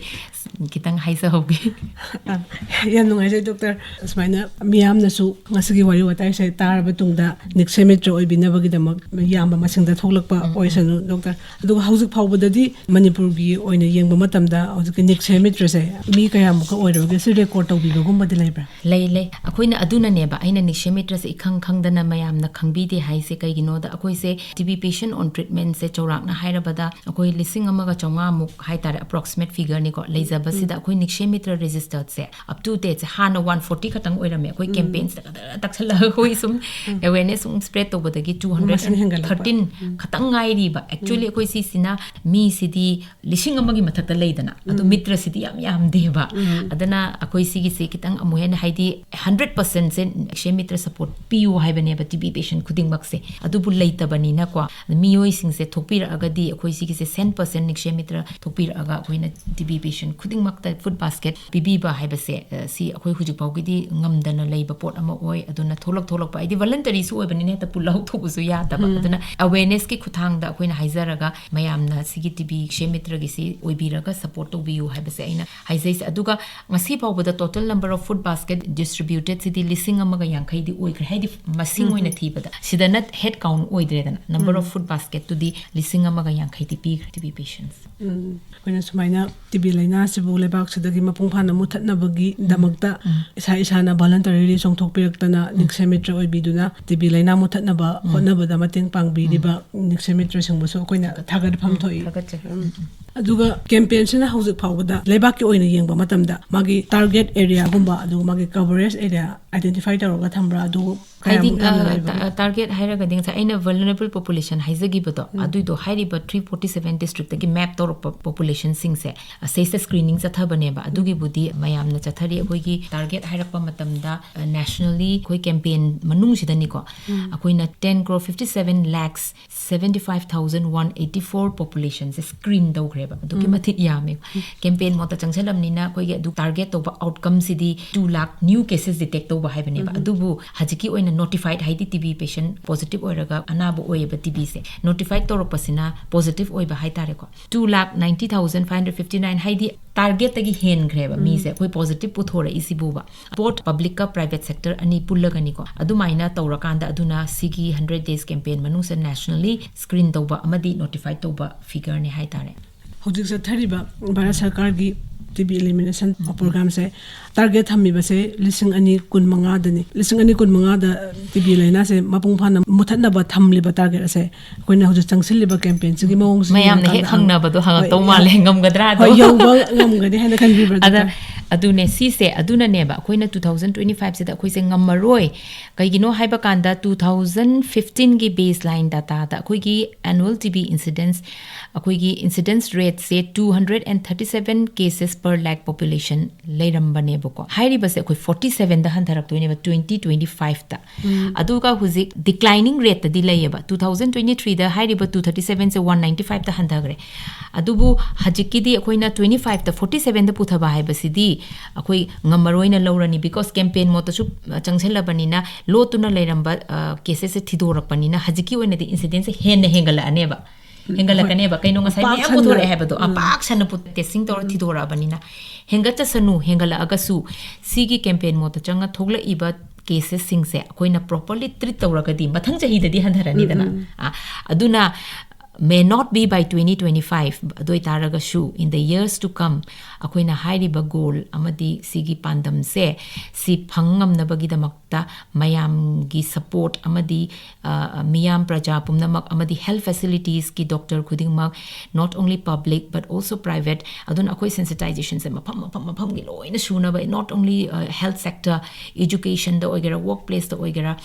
ꯈꯤꯇꯪ ꯍꯥꯏꯖꯍꯧꯒꯦ꯫ ꯑ, ꯌꯥꯝ ꯅꯨꯡꯉꯥꯏꯖꯩ ꯗꯣꯛꯇꯔ꯫ ꯑꯁꯨꯃꯥꯏꯅ ꯃꯤꯌꯥꯝꯅꯁꯨ ꯉꯁꯤꯒꯤ ꯋꯥꯔꯤ ꯋꯥꯇꯥꯏꯁꯦ ꯇꯥꯔꯕ ꯇꯨꯡꯗ ꯅꯤꯛꯁꯦ ꯃꯤꯇ꯭ꯔ ꯑꯣꯏꯕꯤꯅꯕꯒꯤꯗꯃꯛ ꯌꯥꯝꯕ ꯃꯁꯤꯡꯗ ꯊꯣꯛꯂꯛꯄ ꯑꯣꯏꯁꯅꯨ ꯗꯣꯛꯇꯔ꯫ ꯑꯗꯨꯒ ꯍꯧꯖꯤꯛ ꯐꯥꯎꯕꯗꯗꯤ ꯃꯅꯤꯄꯨꯔꯒꯤ ꯑꯣꯏꯅ ꯌꯦꯡꯕ ꯃꯇꯝꯗ ꯍꯧꯖꯤꯛꯀꯤ ꯅꯤꯛꯁꯦ ꯃꯤꯇ꯭ꯔꯁꯦ ꯃꯤ ꯀꯌꯥꯃꯨꯛꯀ ꯑꯣꯏꯔꯕꯒꯦ? ꯁꯤ ꯔꯦꯀꯣꯔꯗ ꯇꯧꯕꯤꯕꯒꯨꯝꯕꯗꯤ ꯂꯩꯕ꯭ꯔꯥ? ꯂꯩ, ꯂꯩ꯫ ꯑꯩꯈꯣꯏꯅ ꯑꯗꯨꯅꯅꯦꯕ ꯑꯩꯅ ꯅꯤꯛꯁꯦ ꯃꯤꯇ꯭ꯔꯁꯦ ꯏꯈꯪ ꯈꯪꯗꯅ ꯃꯌꯥꯝꯅ ꯈꯪꯕꯤꯗꯦ ꯍꯥꯏꯁꯦ꯫ ꯀꯩꯒꯤꯅꯣꯗ ꯑꯩꯈꯣꯏꯁꯦ ꯇꯤ ꯕꯤ ꯄꯦꯁꯦꯟ ꯑꯣꯟ ꯇ꯭ꯔꯤꯠꯃꯦꯟꯁꯦ ꯆꯥꯎꯔꯥꯛꯅ ꯍꯥꯏꯔꯕꯗ ꯑꯩꯈꯣꯏ ꯂꯤꯁꯤꯡ ꯑꯃꯒ ꯆꯥꯝꯃꯉꯥꯃꯨꯛ ꯍꯥꯏꯇꯥꯔꯦ, ꯑꯦꯄ꯭ꯔꯣꯛꯁꯤꯃꯦꯠ ꯐꯤꯒꯔꯅꯤꯀꯣ, ꯂꯩꯖꯕꯁꯤꯗ ꯑꯩꯈꯣꯏ ꯅꯤꯛꯁꯦ ꯃꯤꯇ꯭ꯔ ꯔꯦꯖꯤꯁꯇꯔꯁꯦ ꯑꯞ ꯇꯨ ꯗꯦꯠꯁꯦ ꯍꯥꯟꯅ ꯋꯥꯟ ꯐꯣꯔꯇꯤ ꯈꯛꯇꯪ ꯑꯣꯏꯔꯝꯃꯦ꯫ ꯑꯩꯈꯣꯏ ꯀꯦꯝꯄꯦꯟꯁꯤꯗ ꯈꯛꯇ ꯇꯛꯁꯜꯂꯒ ꯑꯩꯈꯣꯏ ꯁꯨꯝ ꯑꯦꯋꯦꯔꯅꯦꯁ ꯁꯨꯝ ꯁ꯭ꯄ꯭ꯔꯦꯗ ꯇꯧꯕꯗꯒꯤ ꯇꯨ ꯍꯟꯗ꯭ꯔꯦꯠ ꯃꯁꯤꯡ ꯍꯦꯟꯒꯠꯂꯛꯄ꯫ ꯊꯥꯔꯇꯤꯟ ꯈꯛꯇꯪ ꯉꯥꯏꯔꯤꯕ꯫ ꯑꯦꯛꯆꯨꯋꯦꯂꯤ ꯑꯩꯈꯣꯏ ꯁꯤꯁꯤꯅ ꯃꯤꯁꯤꯗꯤ ꯂꯤꯁꯤꯡ ꯑꯃꯒꯤ ꯃꯊꯛꯇ ꯂꯩꯗꯅ, ꯑꯗꯨ ꯃꯤꯇ꯭ꯔꯁꯤꯗꯤ ꯌꯥꯝ ꯌꯥꯝꯗꯦꯕ꯫ ꯑꯗꯨꯅ ꯑꯩꯈꯣꯏ ꯁꯤꯒꯤꯁꯦ ꯈꯤꯇꯪ ꯑꯃꯨꯛ ꯍꯦꯟꯅ, ꯍꯥꯏꯗꯤ ꯍꯟꯗ꯭ꯔꯦꯠ ꯄꯥꯔꯁꯦꯟꯁꯦ ꯅꯤꯛꯁꯦ ꯃꯤꯇ꯭ꯔ ꯁꯄꯣꯔꯠ ꯄꯤꯌꯨ ꯍꯥꯏꯕꯅꯦꯕ ꯇꯤ ꯕꯤ ꯄꯦꯁꯦꯟ ꯈꯨꯗꯤꯡꯃꯛꯁꯦ꯫ ꯑꯗꯨꯕꯨ ꯂꯩꯇꯕꯅꯤꯅꯀꯣ, ꯃꯤꯑꯣꯏꯁꯤꯡꯁꯦ ꯊꯣꯛꯄꯤꯔꯛꯑꯒꯗꯤ ꯑꯩꯈꯣꯏ ꯁꯤꯒꯤꯁꯦ ꯁꯦꯟ ꯄꯥꯔꯁꯦꯟ ꯅꯤꯛꯁꯦ ꯃꯤꯇ꯭ꯔ ꯊꯣꯛꯄꯤꯔꯛꯑꯒ ꯑꯩꯈꯣꯏꯅ ꯇꯤ ꯕꯤ ꯄꯦꯁꯦꯟ ꯈꯨꯗꯤꯡꯃꯛꯇ ꯐꯨꯗ ꯕꯥꯁꯀꯦꯠ ꯄꯤꯕꯤꯕ ꯍꯥꯏꯕꯁꯦ, ꯑ, ꯁꯤ ꯑꯩꯈꯣꯏ ꯍꯧꯖꯤꯛ ꯐꯥꯎꯒꯤꯗꯤ ꯉꯝꯗꯅ ꯂꯩꯕ ꯄꯣꯠ ꯑꯃ ꯑꯣꯏ꯫ ꯑꯗꯨꯅ ꯊꯣꯛꯂꯛ ꯊꯣꯛꯂꯛꯄ, ꯍꯥꯏꯗꯤ ꯚꯣꯂꯟꯇꯔꯤꯁꯨ ꯑꯣꯏꯕꯅꯤꯅ ꯍꯦꯛꯇ ꯄꯨꯜ ꯂꯧꯊꯣꯛꯄꯁꯨ ꯌꯥꯗꯕ꯫ ꯑꯗꯨꯅ ꯑꯋꯦꯔꯅꯦꯁꯀꯤ ꯈꯨꯠꯊꯥꯡꯗ ꯑꯩꯈꯣꯏꯅ ꯍꯥꯏꯖꯔꯒ ꯃꯌꯥꯝꯅ ꯁꯤꯒꯤ ꯇꯤ ꯕꯤ ꯅꯤꯛꯁꯦ ꯃꯤꯇ꯭ꯔꯒꯤꯁꯤ ꯑꯣꯏꯕꯤꯔꯒ ꯁꯄꯣꯔꯠ ꯇꯧꯕꯤꯌꯨ ꯍꯥꯏꯕꯁꯦ ꯑꯩꯅ ꯍꯥꯏꯖꯩꯁꯦ꯫ ꯑꯗꯨꯒ ꯉꯁꯤ ꯐꯥꯎꯕꯗ total number of food basket distributed ꯁꯤꯗꯤ ꯂꯤꯁꯤꯡ ꯑꯃꯒ ꯌꯥꯡꯈꯩꯗꯤ ꯑꯣꯏꯈ꯭ꯔꯦ꯫ ꯍꯥꯏꯗꯤ ꯃꯁꯤꯡ ꯑꯣꯏꯅ ꯊꯤꯕꯗ ꯁꯤꯗꯅ ꯍꯦꯗ ꯀꯥꯎꯟ ꯑꯣꯏꯗ꯭ꯔꯦꯗꯅ, ꯅꯝꯕꯔ ꯑꯣꯐ ꯐꯨꯗ ꯕꯥꯁꯀꯦꯠꯇꯨꯗꯤ ꯂꯤꯁꯤꯡ ꯑꯃꯒ ꯌꯥꯡꯈꯩꯗꯤ ꯄꯤꯈ꯭ꯔꯦ ꯇꯤ ꯕꯤ ꯄꯦꯁꯦꯟꯁ꯫ ꯎꯝ, ꯑꯩꯈꯣꯏꯅ ꯁꯨꯃꯥꯏꯅ ꯇꯤ ꯕꯤ ꯂꯥꯏꯅꯥꯁꯤꯕꯨ ꯂꯩꯕꯥꯛꯁꯤꯗꯒꯤ ꯃꯄꯨꯡ ꯐꯥꯅ ꯃꯨꯠꯊꯠꯅꯕꯒꯤꯗꯃꯛꯇ ꯏꯁꯥ ꯏꯁꯥꯅ ꯚꯣꯂꯟꯇꯔꯤꯂꯤ ꯆꯣꯡꯊꯣꯛꯄꯤꯔꯛꯇꯅ ꯅꯤꯛꯁꯦ ꯃꯤꯇ꯭ꯔ ꯑꯣꯏꯕꯤꯗꯨꯅ ꯇꯤ ꯕꯤ ꯂꯥꯏꯅꯥ ꯃꯨꯠꯊꯠꯅꯕ ꯍꯣꯠꯅꯕꯗ ꯃꯇꯦꯡ ꯄꯥꯡꯕꯤꯔꯤꯕ ꯅꯤꯛꯁꯦ ꯃꯤꯇ꯭ꯔꯁꯤꯡꯕꯨꯁꯨ ꯑꯩꯈꯣꯏꯅ ꯊꯥꯒꯠꯐꯝ ꯊꯣꯛꯏ꯫ ꯊꯥꯒꯠꯆꯔꯤ꯫ ꯎꯝ꯫ ꯑꯗꯨꯒ ꯀꯦꯝꯄꯦꯟꯁꯤꯅ ꯍꯧꯖꯤꯛ ꯐꯥꯎꯕꯗ ꯂꯩꯕꯥꯛꯀꯤ ꯑꯣꯏꯅ ꯌꯦꯡꯕ ꯃꯇꯝꯗ ꯃꯥꯒꯤ ꯇꯥꯔꯒꯦꯠ ꯑꯦꯔꯤꯌꯥꯒꯨꯝꯕ, ꯑꯗꯨꯒ ꯃꯥꯒꯤ ꯀꯚꯔꯦꯖ ꯑꯦꯔꯤꯌꯥ ꯑꯥꯏꯗꯦꯟꯇꯤꯐꯥꯏ ꯇꯧꯔꯒ ꯊꯝꯕ꯭ꯔꯥ? ꯑꯗꯨ ꯍꯥꯏꯗꯤ ꯀꯌꯥꯃꯨꯛ ꯌꯥꯝꯅ ꯂꯩꯕꯒꯦ? ꯇꯥꯔꯒꯦꯠ ꯍꯥꯏꯔꯒꯗꯤ ꯉꯁꯥꯏ ꯑꯩꯅ ꯚꯜꯅꯔꯦꯕꯜ ꯄꯣꯄꯨꯂꯦꯁꯟ ꯍꯥꯏꯖꯈꯤꯕꯗꯣ, ꯑꯗꯨꯏꯗꯣ ꯍꯥꯏꯔꯤꯕ ꯊ꯭ꯔꯤ ꯐꯣꯔꯇꯤ ꯁꯚꯦꯟ ꯗꯤꯁꯇ꯭ꯔꯤꯛꯇꯒꯤ ꯃꯦꯞ ꯇꯧꯔꯛꯄ ꯄꯣꯄꯨꯂꯦꯁꯟꯁꯤꯡꯁꯦ, ꯁꯤꯁꯦ ꯁ꯭ꯀ꯭ꯔꯤꯅꯤꯡ ꯆꯠꯊꯕꯅꯦꯕ꯫ ꯑꯗꯨꯒꯤꯕꯨꯗꯤ ꯃꯌꯥꯝꯅ ꯆꯠꯊꯔꯤ꯫ ꯑꯩꯈꯣꯏꯒꯤ ꯇꯥꯔꯒꯦꯠ ꯍꯥꯏꯔꯛꯄ ꯃꯇꯝꯗ ꯅꯦꯁꯅꯦꯜꯂꯤ ꯑꯩꯈꯣꯏ ꯀꯦꯝꯄꯦꯟ ꯃꯅꯨꯡꯁꯤꯗꯅꯤꯀꯣ, ꯑꯩꯈꯣꯏꯅ ten crore fifty seven lakhs seventy five thousand one eighty four ꯄꯣꯄꯨꯂꯦꯁꯟꯁꯦ ꯁ꯭ꯀ꯭ꯔꯤꯟ ꯇꯧꯈ꯭ꯔꯦꯕ꯫ ꯑꯗꯨꯛꯀꯤ ꯃꯇꯤꯛ ꯌꯥꯝꯃꯦ꯫ ꯀꯦꯝꯄꯦꯟ ꯃꯣꯠꯇ ꯆꯪꯁꯤꯜꯂꯝꯅꯤꯅ ꯑꯩꯈꯣꯏꯒꯤ ꯑꯗꯨ ꯇꯥꯔꯒꯦꯠ ꯇꯧꯕ ꯑꯥꯎꯠꯀꯝꯁꯤꯗꯤ two lakh new cases detect ꯇꯧꯕ ꯍꯥꯏꯕꯅꯦꯕ꯫ ꯑꯗꯨꯕꯨ ꯍꯧꯖꯤꯛꯀꯤ ꯑꯣꯏꯅ ꯅꯣꯇꯤꯐꯥꯏꯠ, ꯍꯥꯏꯗꯤ ꯇꯤ ꯕꯤ ꯄꯦꯁꯦꯟ ꯄꯣꯖꯤꯇꯤꯚ ꯑꯣꯏꯔꯒ ꯑꯅꯥꯕ ꯑꯣꯏꯌꯦꯕ ꯇꯤ ꯕꯤꯁꯦ, ꯅꯣꯇꯤꯐꯥꯏꯠ ꯇꯧꯔꯛꯄꯁꯤꯅ ꯄꯣꯖꯤꯇꯤꯚ ꯑꯣꯏꯕ ꯍꯥꯏꯇꯥꯔꯦꯀꯣ, two lakh ninety thousand five hundred fifty nine, ꯍꯥꯏꯗꯤ ꯇꯥꯔꯒꯦꯠꯇꯒꯤ ꯍꯦꯟꯈ꯭ꯔꯦꯕ ꯃꯤꯁꯦ ꯑꯩꯈꯣꯏ ꯄꯣꯖꯤꯇꯤꯚ ꯄꯨꯊꯣꯔꯛꯏꯁꯤꯕꯨꯕ꯫ ꯕꯣꯠ ꯄꯕ꯭ꯂꯤꯛꯀ ꯄ꯭ꯔꯥꯏꯚꯦꯠ ꯁꯦꯛꯇꯔ ꯑꯅꯤ ꯄꯨꯜꯂꯒꯅꯤꯀꯣ꯫ ꯑꯗꯨꯃꯥꯏꯅ ꯇꯧꯔꯀꯥꯟꯗ ꯑꯗꯨꯅ ꯁꯤꯒꯤ ꯍꯟꯗ꯭ꯔꯦꯠ ꯗꯦꯖ ꯀꯦꯝꯄꯦꯟ ꯃꯅꯨꯡꯁꯤꯗ ꯅꯦꯁꯅꯦꯜꯂꯤ ꯁ꯭ꯀ꯭ꯔꯤꯟ ꯇꯧꯕ ꯑꯃꯗꯤ ꯅꯣꯇꯤꯐꯥꯏꯠ ꯇꯧꯕ ꯐꯤꯒꯔꯅꯤ ꯍꯥꯏꯇꯥꯔꯦ꯫ ꯍꯧꯖꯤꯛ ꯆꯠꯊꯔꯤꯕ ꯚꯥꯔꯠ ꯁꯔꯀꯥꯔꯒꯤ ꯇꯤ ꯕꯤ ꯏꯂꯤꯃꯤꯅꯦꯁꯟ ꯄ꯭ꯔꯣꯒ꯭ꯔꯥꯝꯁꯦ ꯇꯥꯔꯒꯦꯠ ꯊꯝꯃꯤꯕꯁꯦ ꯂꯤꯁꯤꯡ ꯑꯅꯤ ꯀꯨꯟ ꯃꯉꯥꯗꯅꯤ꯫ ꯂꯤꯁꯤꯡ ꯑꯅꯤ ꯀꯨꯟ ꯃꯉꯥꯗ ꯇꯤ ꯕꯤ ꯂꯥꯏꯅꯥꯁꯦ ꯃꯄꯨꯡ ꯐꯥꯅ ꯃꯨꯊꯠꯅꯕ ꯊꯝꯂꯤꯕ ꯇꯥꯔꯒꯦꯠ ꯑꯁꯦ ꯑꯩꯈꯣꯏꯅ ꯍꯧꯖꯤꯛ ꯆꯪꯁꯤꯜꯂꯤꯕ ꯀꯦꯝꯄꯦꯟꯁꯤꯒꯤ ꯃꯑꯣꯡꯁꯤ ꯃꯌꯥꯝꯅ ꯍꯦꯛ ꯌꯦꯡꯉꯀꯥꯟꯗ, ꯍꯪꯅꯕꯗꯣ ꯍꯪꯉꯛꯇꯧ ꯍꯣꯏ, ꯃꯥꯜꯂꯦ, ꯉꯝꯒꯗ꯭ꯔꯥ ꯑꯗꯣ? ꯍꯣꯏ, ꯌꯧꯕ ꯉꯝꯒꯅꯤ ꯍꯥꯏꯅ ꯈꯟꯕꯤꯕ꯭ꯔꯥ, ꯑꯗ ꯗꯣꯛꯇꯔ? ꯑꯗꯨꯅꯦ, ꯁꯤꯁꯦ ꯑꯗꯨꯅꯅꯦꯕ ꯑꯩꯈꯣꯏꯅ two thousand twenty five ꯁꯤꯗ ꯑꯩꯈꯣꯏꯁꯦ ꯉꯝꯃꯔꯣꯏ꯫ ꯀꯩꯒꯤꯅꯣ ꯍꯥꯏꯕ ꯀꯥꯟꯗ two thousand fifteen ꯒꯤ ꯕꯦꯁ ꯂꯥꯏꯟ ꯗꯥꯇꯥꯗ ꯑꯩꯈꯣꯏꯒꯤ annual T B incidence, ꯑꯩꯈꯣꯏꯒꯤ incidence rateꯁꯦ two hundred and thirty seven cases per lakh population ꯂꯩꯔꯝꯕꯅꯦꯕꯀꯣ꯫ ꯍꯥꯏꯔꯤꯕꯁꯦ ꯑꯩꯈꯣꯏ forty sevenꯗ ꯍꯟꯊꯔꯛꯇꯣꯏꯅꯦꯕ twenty twenty fiveꯇ꯫ ꯑꯗꯨꯒ ꯍꯧꯖꯤꯛ declining rateꯇꯗꯤ ꯂꯩꯌꯦꯕ꯫ Two thousand twenty threeꯗ ꯍꯥꯏꯔꯤꯕ two thirty sevenꯁꯦ one ninety fiveꯇ ꯍꯟꯊꯈ꯭ꯔꯦ꯫ ꯑꯗꯨꯕꯨ ꯍꯧꯖꯤꯛꯀꯤꯗꯤ ꯑꯩꯈꯣꯏꯅ twenty fiveꯇ forty sevenꯗ ꯄꯨꯊꯕ ꯍꯥꯏꯕꯁꯤꯗꯤ ꯑꯩꯈꯣꯏ ꯉꯝꯃꯔꯣꯏꯅ ꯂꯧꯔꯅꯤ, because ꯀꯦꯝꯄꯦꯟ ꯃꯣꯠꯇꯁꯨ ꯆꯪꯁꯤꯜꯂꯕꯅꯤꯅ, ꯂꯣꯠꯇꯨꯅ ꯂꯩꯔꯝꯕ ꯀꯦꯁꯦꯁꯁꯦ ꯊꯤꯗꯣꯔꯛꯄꯅꯤꯅ ꯍꯧꯖꯤꯛꯀꯤ ꯑꯣꯏꯅꯗꯤ ꯏꯟꯁꯤꯗꯦꯟꯁꯁꯦ ꯍꯦꯟꯅ ꯍꯦꯟꯒꯠꯂꯛꯑꯅꯦꯕ꯫ ꯍꯦꯟꯒꯠꯂꯛꯀꯅꯦꯕ꯫ ꯀꯩꯅꯣ, ꯉꯁꯥꯏ ꯄꯥꯛ ꯃꯌꯥꯝ ꯁꯟꯅ, ꯄꯨꯊꯣꯔꯛꯑꯦ ꯍꯥꯏꯕꯗꯣ, ꯑ, ꯎꯝ꯫ ꯄꯥꯛ ꯁꯟꯅ ꯇꯦꯁꯇꯤꯡ ꯇꯧꯔ ꯊꯤꯗꯣꯔꯛꯑꯕꯅꯤꯅ, ꯍꯦꯟꯒꯠꯆꯁꯅꯨ, ꯍꯦꯟꯒꯠꯂꯛꯑꯒꯁꯨ ꯁꯤꯒꯤ ꯀꯦꯝꯄꯦꯟ ꯃꯣꯠꯇ ꯆꯪꯉ ꯊꯣꯛꯂꯛꯏꯕ ꯀꯦꯁꯦꯁꯁꯤꯡꯁꯦ ꯑꯩꯈꯣꯏꯅ ꯄ꯭ꯔꯣꯄꯔꯂꯤ ꯇ꯭ꯔꯤꯠ ꯇꯧꯔꯒꯗꯤ ꯃꯊꯪ ꯆꯍꯤꯗꯗꯤ ꯍꯟꯊꯔꯅꯤꯗꯅ꯫ ꯑ, ꯑꯗꯨꯅ May not be by twenty twenty-five, ꯑꯗꯨ ꯑꯣꯏꯇꯥꯔꯒꯁꯨ in the years to come ꯑꯩꯈꯣꯏꯅ ꯍꯥꯏꯔꯤꯕ goal ꯑꯃꯗꯤ ꯁꯤꯒꯤ ꯄꯥꯟꯗꯝꯁꯦ, ꯁꯤ ꯐꯪ ꯉꯝꯅꯕꯒꯤꯗꯃꯛꯇ ꯃꯌꯥꯝꯒꯤ support ꯑꯃꯗꯤ, ꯑ, ꯃꯤꯌꯥꯝ ꯄ꯭ꯔꯖꯥ ꯄꯨꯝꯅꯃꯛ ꯑꯃꯗꯤ health facilitiesꯀꯤ doctor ꯈꯨꯗꯤꯡꯃꯛ, not only public but also private, ꯑꯗꯨꯅ ꯑꯩꯈꯣꯏ sensitizationꯁꯦ ꯃꯐꯝ ꯃꯐꯝ ꯃꯐꯝꯒꯤ ꯂꯣꯏꯅ ꯁꯨꯅꯕ, not only, ꯑ, health sector, educationꯗ ꯑꯣꯏꯒꯦꯔꯥ, workplaceꯇ ꯑꯣꯏꯒꯦꯔꯥ,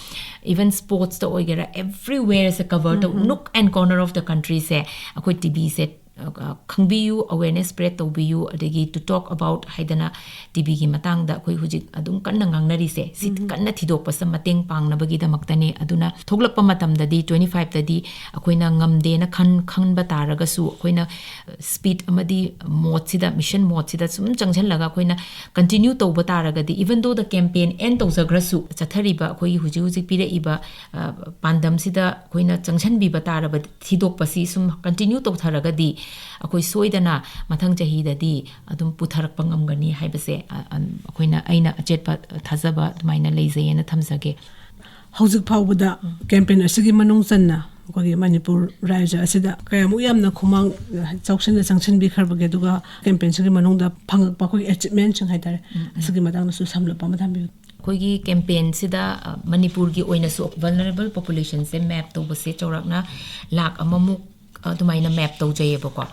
even sportsꯇ ꯑꯣꯏꯒꯦꯔꯥ, everywhereꯁꯦ cover ꯇꯧ, nook and corner of the countryꯁꯦ ꯑꯩꯈꯣꯏ ꯇꯤꯕꯤꯁꯦ, ꯑ, ꯈꯪꯕꯤꯌꯨ, awareness spread ꯇꯧꯕꯤꯌꯨ, ꯑꯗꯒꯤ to talk about ꯍꯥꯏꯗꯅ ꯇꯤꯕꯤꯒꯤ ꯃꯇꯥꯡꯗ ꯑꯩꯈꯣꯏ ꯍꯧꯖꯤꯛ ꯑꯗꯨꯝ ꯀꯟꯅ ꯉꯥꯡꯅꯔꯤꯁꯦ, ꯁꯤ ꯀꯟꯅ ꯊꯤꯗꯣꯛꯄꯁꯤꯗ ꯃꯇꯦꯡ ꯄꯥꯡꯅꯕꯒꯤꯗꯃꯛꯇꯅꯦ꯫ ꯑꯗꯨꯅ ꯊꯣꯛꯂꯛꯄ ꯃꯇꯝꯗꯗꯤ, twenty fiveꯇꯗꯤ ꯑꯩꯈꯣꯏꯅ ꯉꯝꯗꯦꯅ ꯈꯟ-, ꯈꯟꯕ ꯇꯥꯔꯒꯁꯨ, ꯑꯩꯈꯣꯏꯅ speed ꯑꯃꯗꯤ modeꯁꯤꯗ, mission modeꯁꯤꯗ ꯁꯨꯝ ꯆꯪꯁꯤꯜꯂꯒ ꯑꯩꯈꯣꯏꯅ continue ꯇꯧꯕ ꯇꯥꯔꯒꯗꯤ, even though the campaign end ꯇꯧꯖꯈ꯭ꯔꯁꯨ, ꯆꯠꯊꯔꯤꯕ ꯑꯩꯈꯣꯏꯒꯤ ꯍꯧꯖꯤꯛ ꯍꯧꯖꯤꯛ ꯄꯤꯔꯛꯏꯕ, ꯑ, ꯄꯥꯟꯗꯝꯁꯤꯗ ꯑꯩꯈꯣꯏꯅ ꯆꯪꯁꯤꯟꯕꯤꯕ ꯇꯥꯔꯕ, ꯊꯤꯗꯣꯛꯄꯁꯤ ꯁꯨꯝ continue ꯇꯧꯊꯔꯒꯗꯤ, ꯑꯩꯈꯣꯏ ꯁꯣꯏꯗꯅ ꯃꯊꯪ ꯆꯍꯤꯗꯗꯤ ꯑꯗꯨꯝ ꯄꯨꯊꯔꯛꯄ ꯉꯝꯒꯅꯤ ꯍꯥꯏꯕꯁꯦ, ꯑ, ꯑ, ꯑꯩꯈꯣꯏꯅ, ꯑꯩꯅ ꯑꯆꯦꯠꯄ ꯊꯥꯖꯕ ꯑꯗꯨꯃꯥꯏꯅ ꯂꯩꯖꯩꯑꯅ ꯊꯝꯖꯒꯦ꯫ ꯍꯧꯖꯤꯛ ꯐꯥꯎꯕꯗ campaign ꯑꯁꯤꯒꯤ ꯃꯅꯨꯡ ꯆꯟꯅ ꯑꯩꯈꯣꯏꯒꯤ ꯃꯅꯤꯄꯨꯔ ꯔꯥꯏꯖ꯭ꯌ ꯑꯁꯤꯗ ꯀꯌꯥꯃꯨꯛ ꯌꯥꯝꯅ ꯈꯨꯃꯥꯡ, ꯑ, ꯆꯥꯎꯁꯤꯟꯅ ꯆꯪꯁꯤꯟꯕꯤꯈ꯭ꯔꯕꯒꯦ, ꯑꯗꯨꯒ campaignꯁꯤꯒꯤ ꯃꯅꯨꯡꯗ ꯐꯪꯉꯛꯄ ꯑꯩꯈꯣꯏꯒꯤ achievementꯁꯤꯡ ꯍꯥꯏꯇꯥꯔꯦ, ꯑꯁꯤꯒꯤ ꯃꯇꯥꯡꯗꯁꯨ ꯁꯝꯂꯞꯄ ꯑꯃ ꯊꯝꯕꯤꯌꯨ꯫ ꯑꯩꯈꯣꯏꯒꯤ campaignꯁꯤꯗ, ꯑ, ꯃꯅꯤꯄꯨꯔꯒꯤ ꯑꯣꯏꯅꯁꯨ vulnerable populationꯁꯦ map ꯇꯧꯕꯁꯦ ꯆꯥꯎꯔꯥꯛꯅ ꯂꯥꯈ ꯑꯃꯃꯨꯛ ꯑꯗꯨꯃꯥꯏꯅ map ꯇꯧꯖꯩꯌꯦꯕꯀꯣ꯫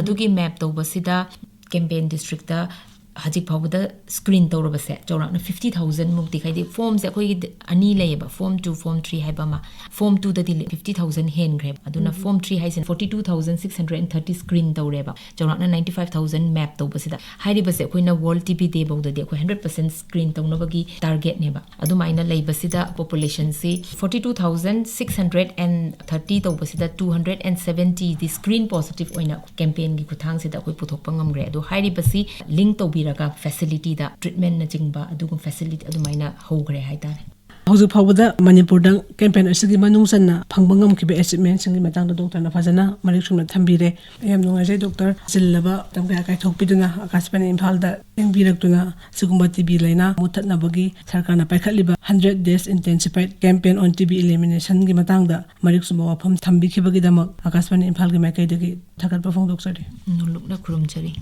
ꯑꯗꯨꯒꯤ map ꯇꯧꯕꯁꯤꯗ campaign districtꯇ ꯍꯧꯖꯤꯛ ꯐꯥꯎꯕꯗ screen ꯇꯧꯔꯕꯁꯦ ꯆꯥꯎꯔꯥꯛꯅ fifty thousand ꯃꯨꯛꯇꯤ, ꯍꯥꯏꯗꯤ formꯁꯦ ꯑꯩꯈꯣꯏꯒꯤ ꯑꯅꯤ ꯂꯩꯌꯦꯕ, form two, form three ꯍꯥꯏꯕ ꯑꯃ꯫ Form twoꯗꯗꯤ fifty thousand ꯍꯦꯟꯈ꯭ꯔꯦꯕ, ꯑꯗꯨꯅ form three ꯍꯥꯏꯁꯤꯅ forty two thousand six hundred and thirty screen ꯇꯧꯔꯦꯕ, ꯆꯥꯎꯔꯥꯛꯅ ninety five thousand map ꯇꯧꯕꯁꯤꯗ꯫ ꯍꯥꯏꯔꯤꯕꯁꯦ ꯑꯩꯈꯣꯏꯅ World TB Day ꯐꯥꯎꯗꯗꯤ ꯑꯩꯈꯣꯏ hundred percent screen ꯇꯧꯅꯕꯒꯤ targetꯅꯦꯕ꯫ ꯑꯗꯨꯃꯥꯏꯅ ꯂꯩꯕꯁꯤꯗ populationꯁꯤ forty two thousand six hundred and thirty ꯇꯧꯕꯁꯤꯗ two hundred and seventyꯗꯤ screen positive ꯑꯣꯏꯅ campaignꯒꯤ ꯈꯨꯠꯊꯥꯡꯁꯤꯗ ꯑꯩꯈꯣꯏ ꯄꯨꯊꯣꯛꯄ ꯉꯝꯈ꯭ꯔꯦ꯫ ꯑꯗꯣ ꯍꯥꯏꯔꯤꯕꯁꯤ link ꯇꯧꯕꯤꯔꯒ facilityꯗ treatmentꯅꯆꯤꯡꯕ ꯑꯗꯨꯒꯨꯝꯕ facility ꯑꯗꯨꯃꯥꯏꯅ ꯍꯧꯈ꯭ꯔꯦ ꯍꯥꯏꯇꯥꯔꯦ꯫ ꯍꯧꯖꯤꯛ ꯐꯥꯎꯕꯗ ꯃꯅꯤꯄꯨꯔꯗ ꯀꯦꯝꯄꯦꯟ ꯑꯁꯤꯒꯤ ꯃꯅꯨꯡ ꯆꯟꯅ ꯐꯪꯕ ꯉꯝꯈꯤꯕ ꯑꯦꯆꯤꯞꯃꯦꯟꯁꯤꯡꯒꯤ ꯃꯇꯥꯡꯗ ꯗꯣꯛꯇꯔꯅ ꯐꯖꯅ ꯃꯔꯤꯛ ꯆꯨꯝꯅ ꯊꯝꯕꯤꯔꯦ꯫ ꯑꯩ ꯌꯥꯝ ꯅꯨꯡꯉꯥꯏꯖꯩ ꯗꯣꯛꯇꯔ꯫ ꯆꯤꯜꯂꯕ ꯃꯇꯝ ꯀꯌꯥ ꯀꯥꯏꯊꯣꯛꯄꯤꯗꯨꯅ ꯑꯀꯥꯁꯕꯥꯅꯤ ꯏꯝꯐꯥꯜꯗ ꯂꯦꯡꯕꯤꯔꯛꯇꯨꯅ ꯁꯤꯒꯨꯝꯕ ꯇꯤ ꯕꯤ ꯂꯥꯏꯅꯥ ꯃꯨꯠꯊꯠꯅꯕꯒꯤ ꯁꯔꯀꯥꯔꯅ ꯄꯥꯏꯈꯠꯂꯤꯕ hundred days intensified campaign on T B elimination ꯒꯤ ꯃꯇꯥꯡꯗ ꯃꯔꯤꯛ ꯆꯨꯝꯕ ꯋꯥꯐꯝ ꯊꯝꯕꯤꯈꯤꯕꯒꯤꯗꯃꯛ ꯑꯀꯥꯁꯕꯥꯅꯤ ꯏꯝꯐꯥꯜꯒꯤ ꯃꯥꯏꯀꯩꯗꯒꯤ ꯊꯥꯒꯠꯄ ꯐꯣꯡꯗꯣꯛꯆꯔꯤ꯫ ꯅꯣꯡꯂꯨꯛꯅ ꯈꯨꯔꯨꯝꯖꯔꯤ꯫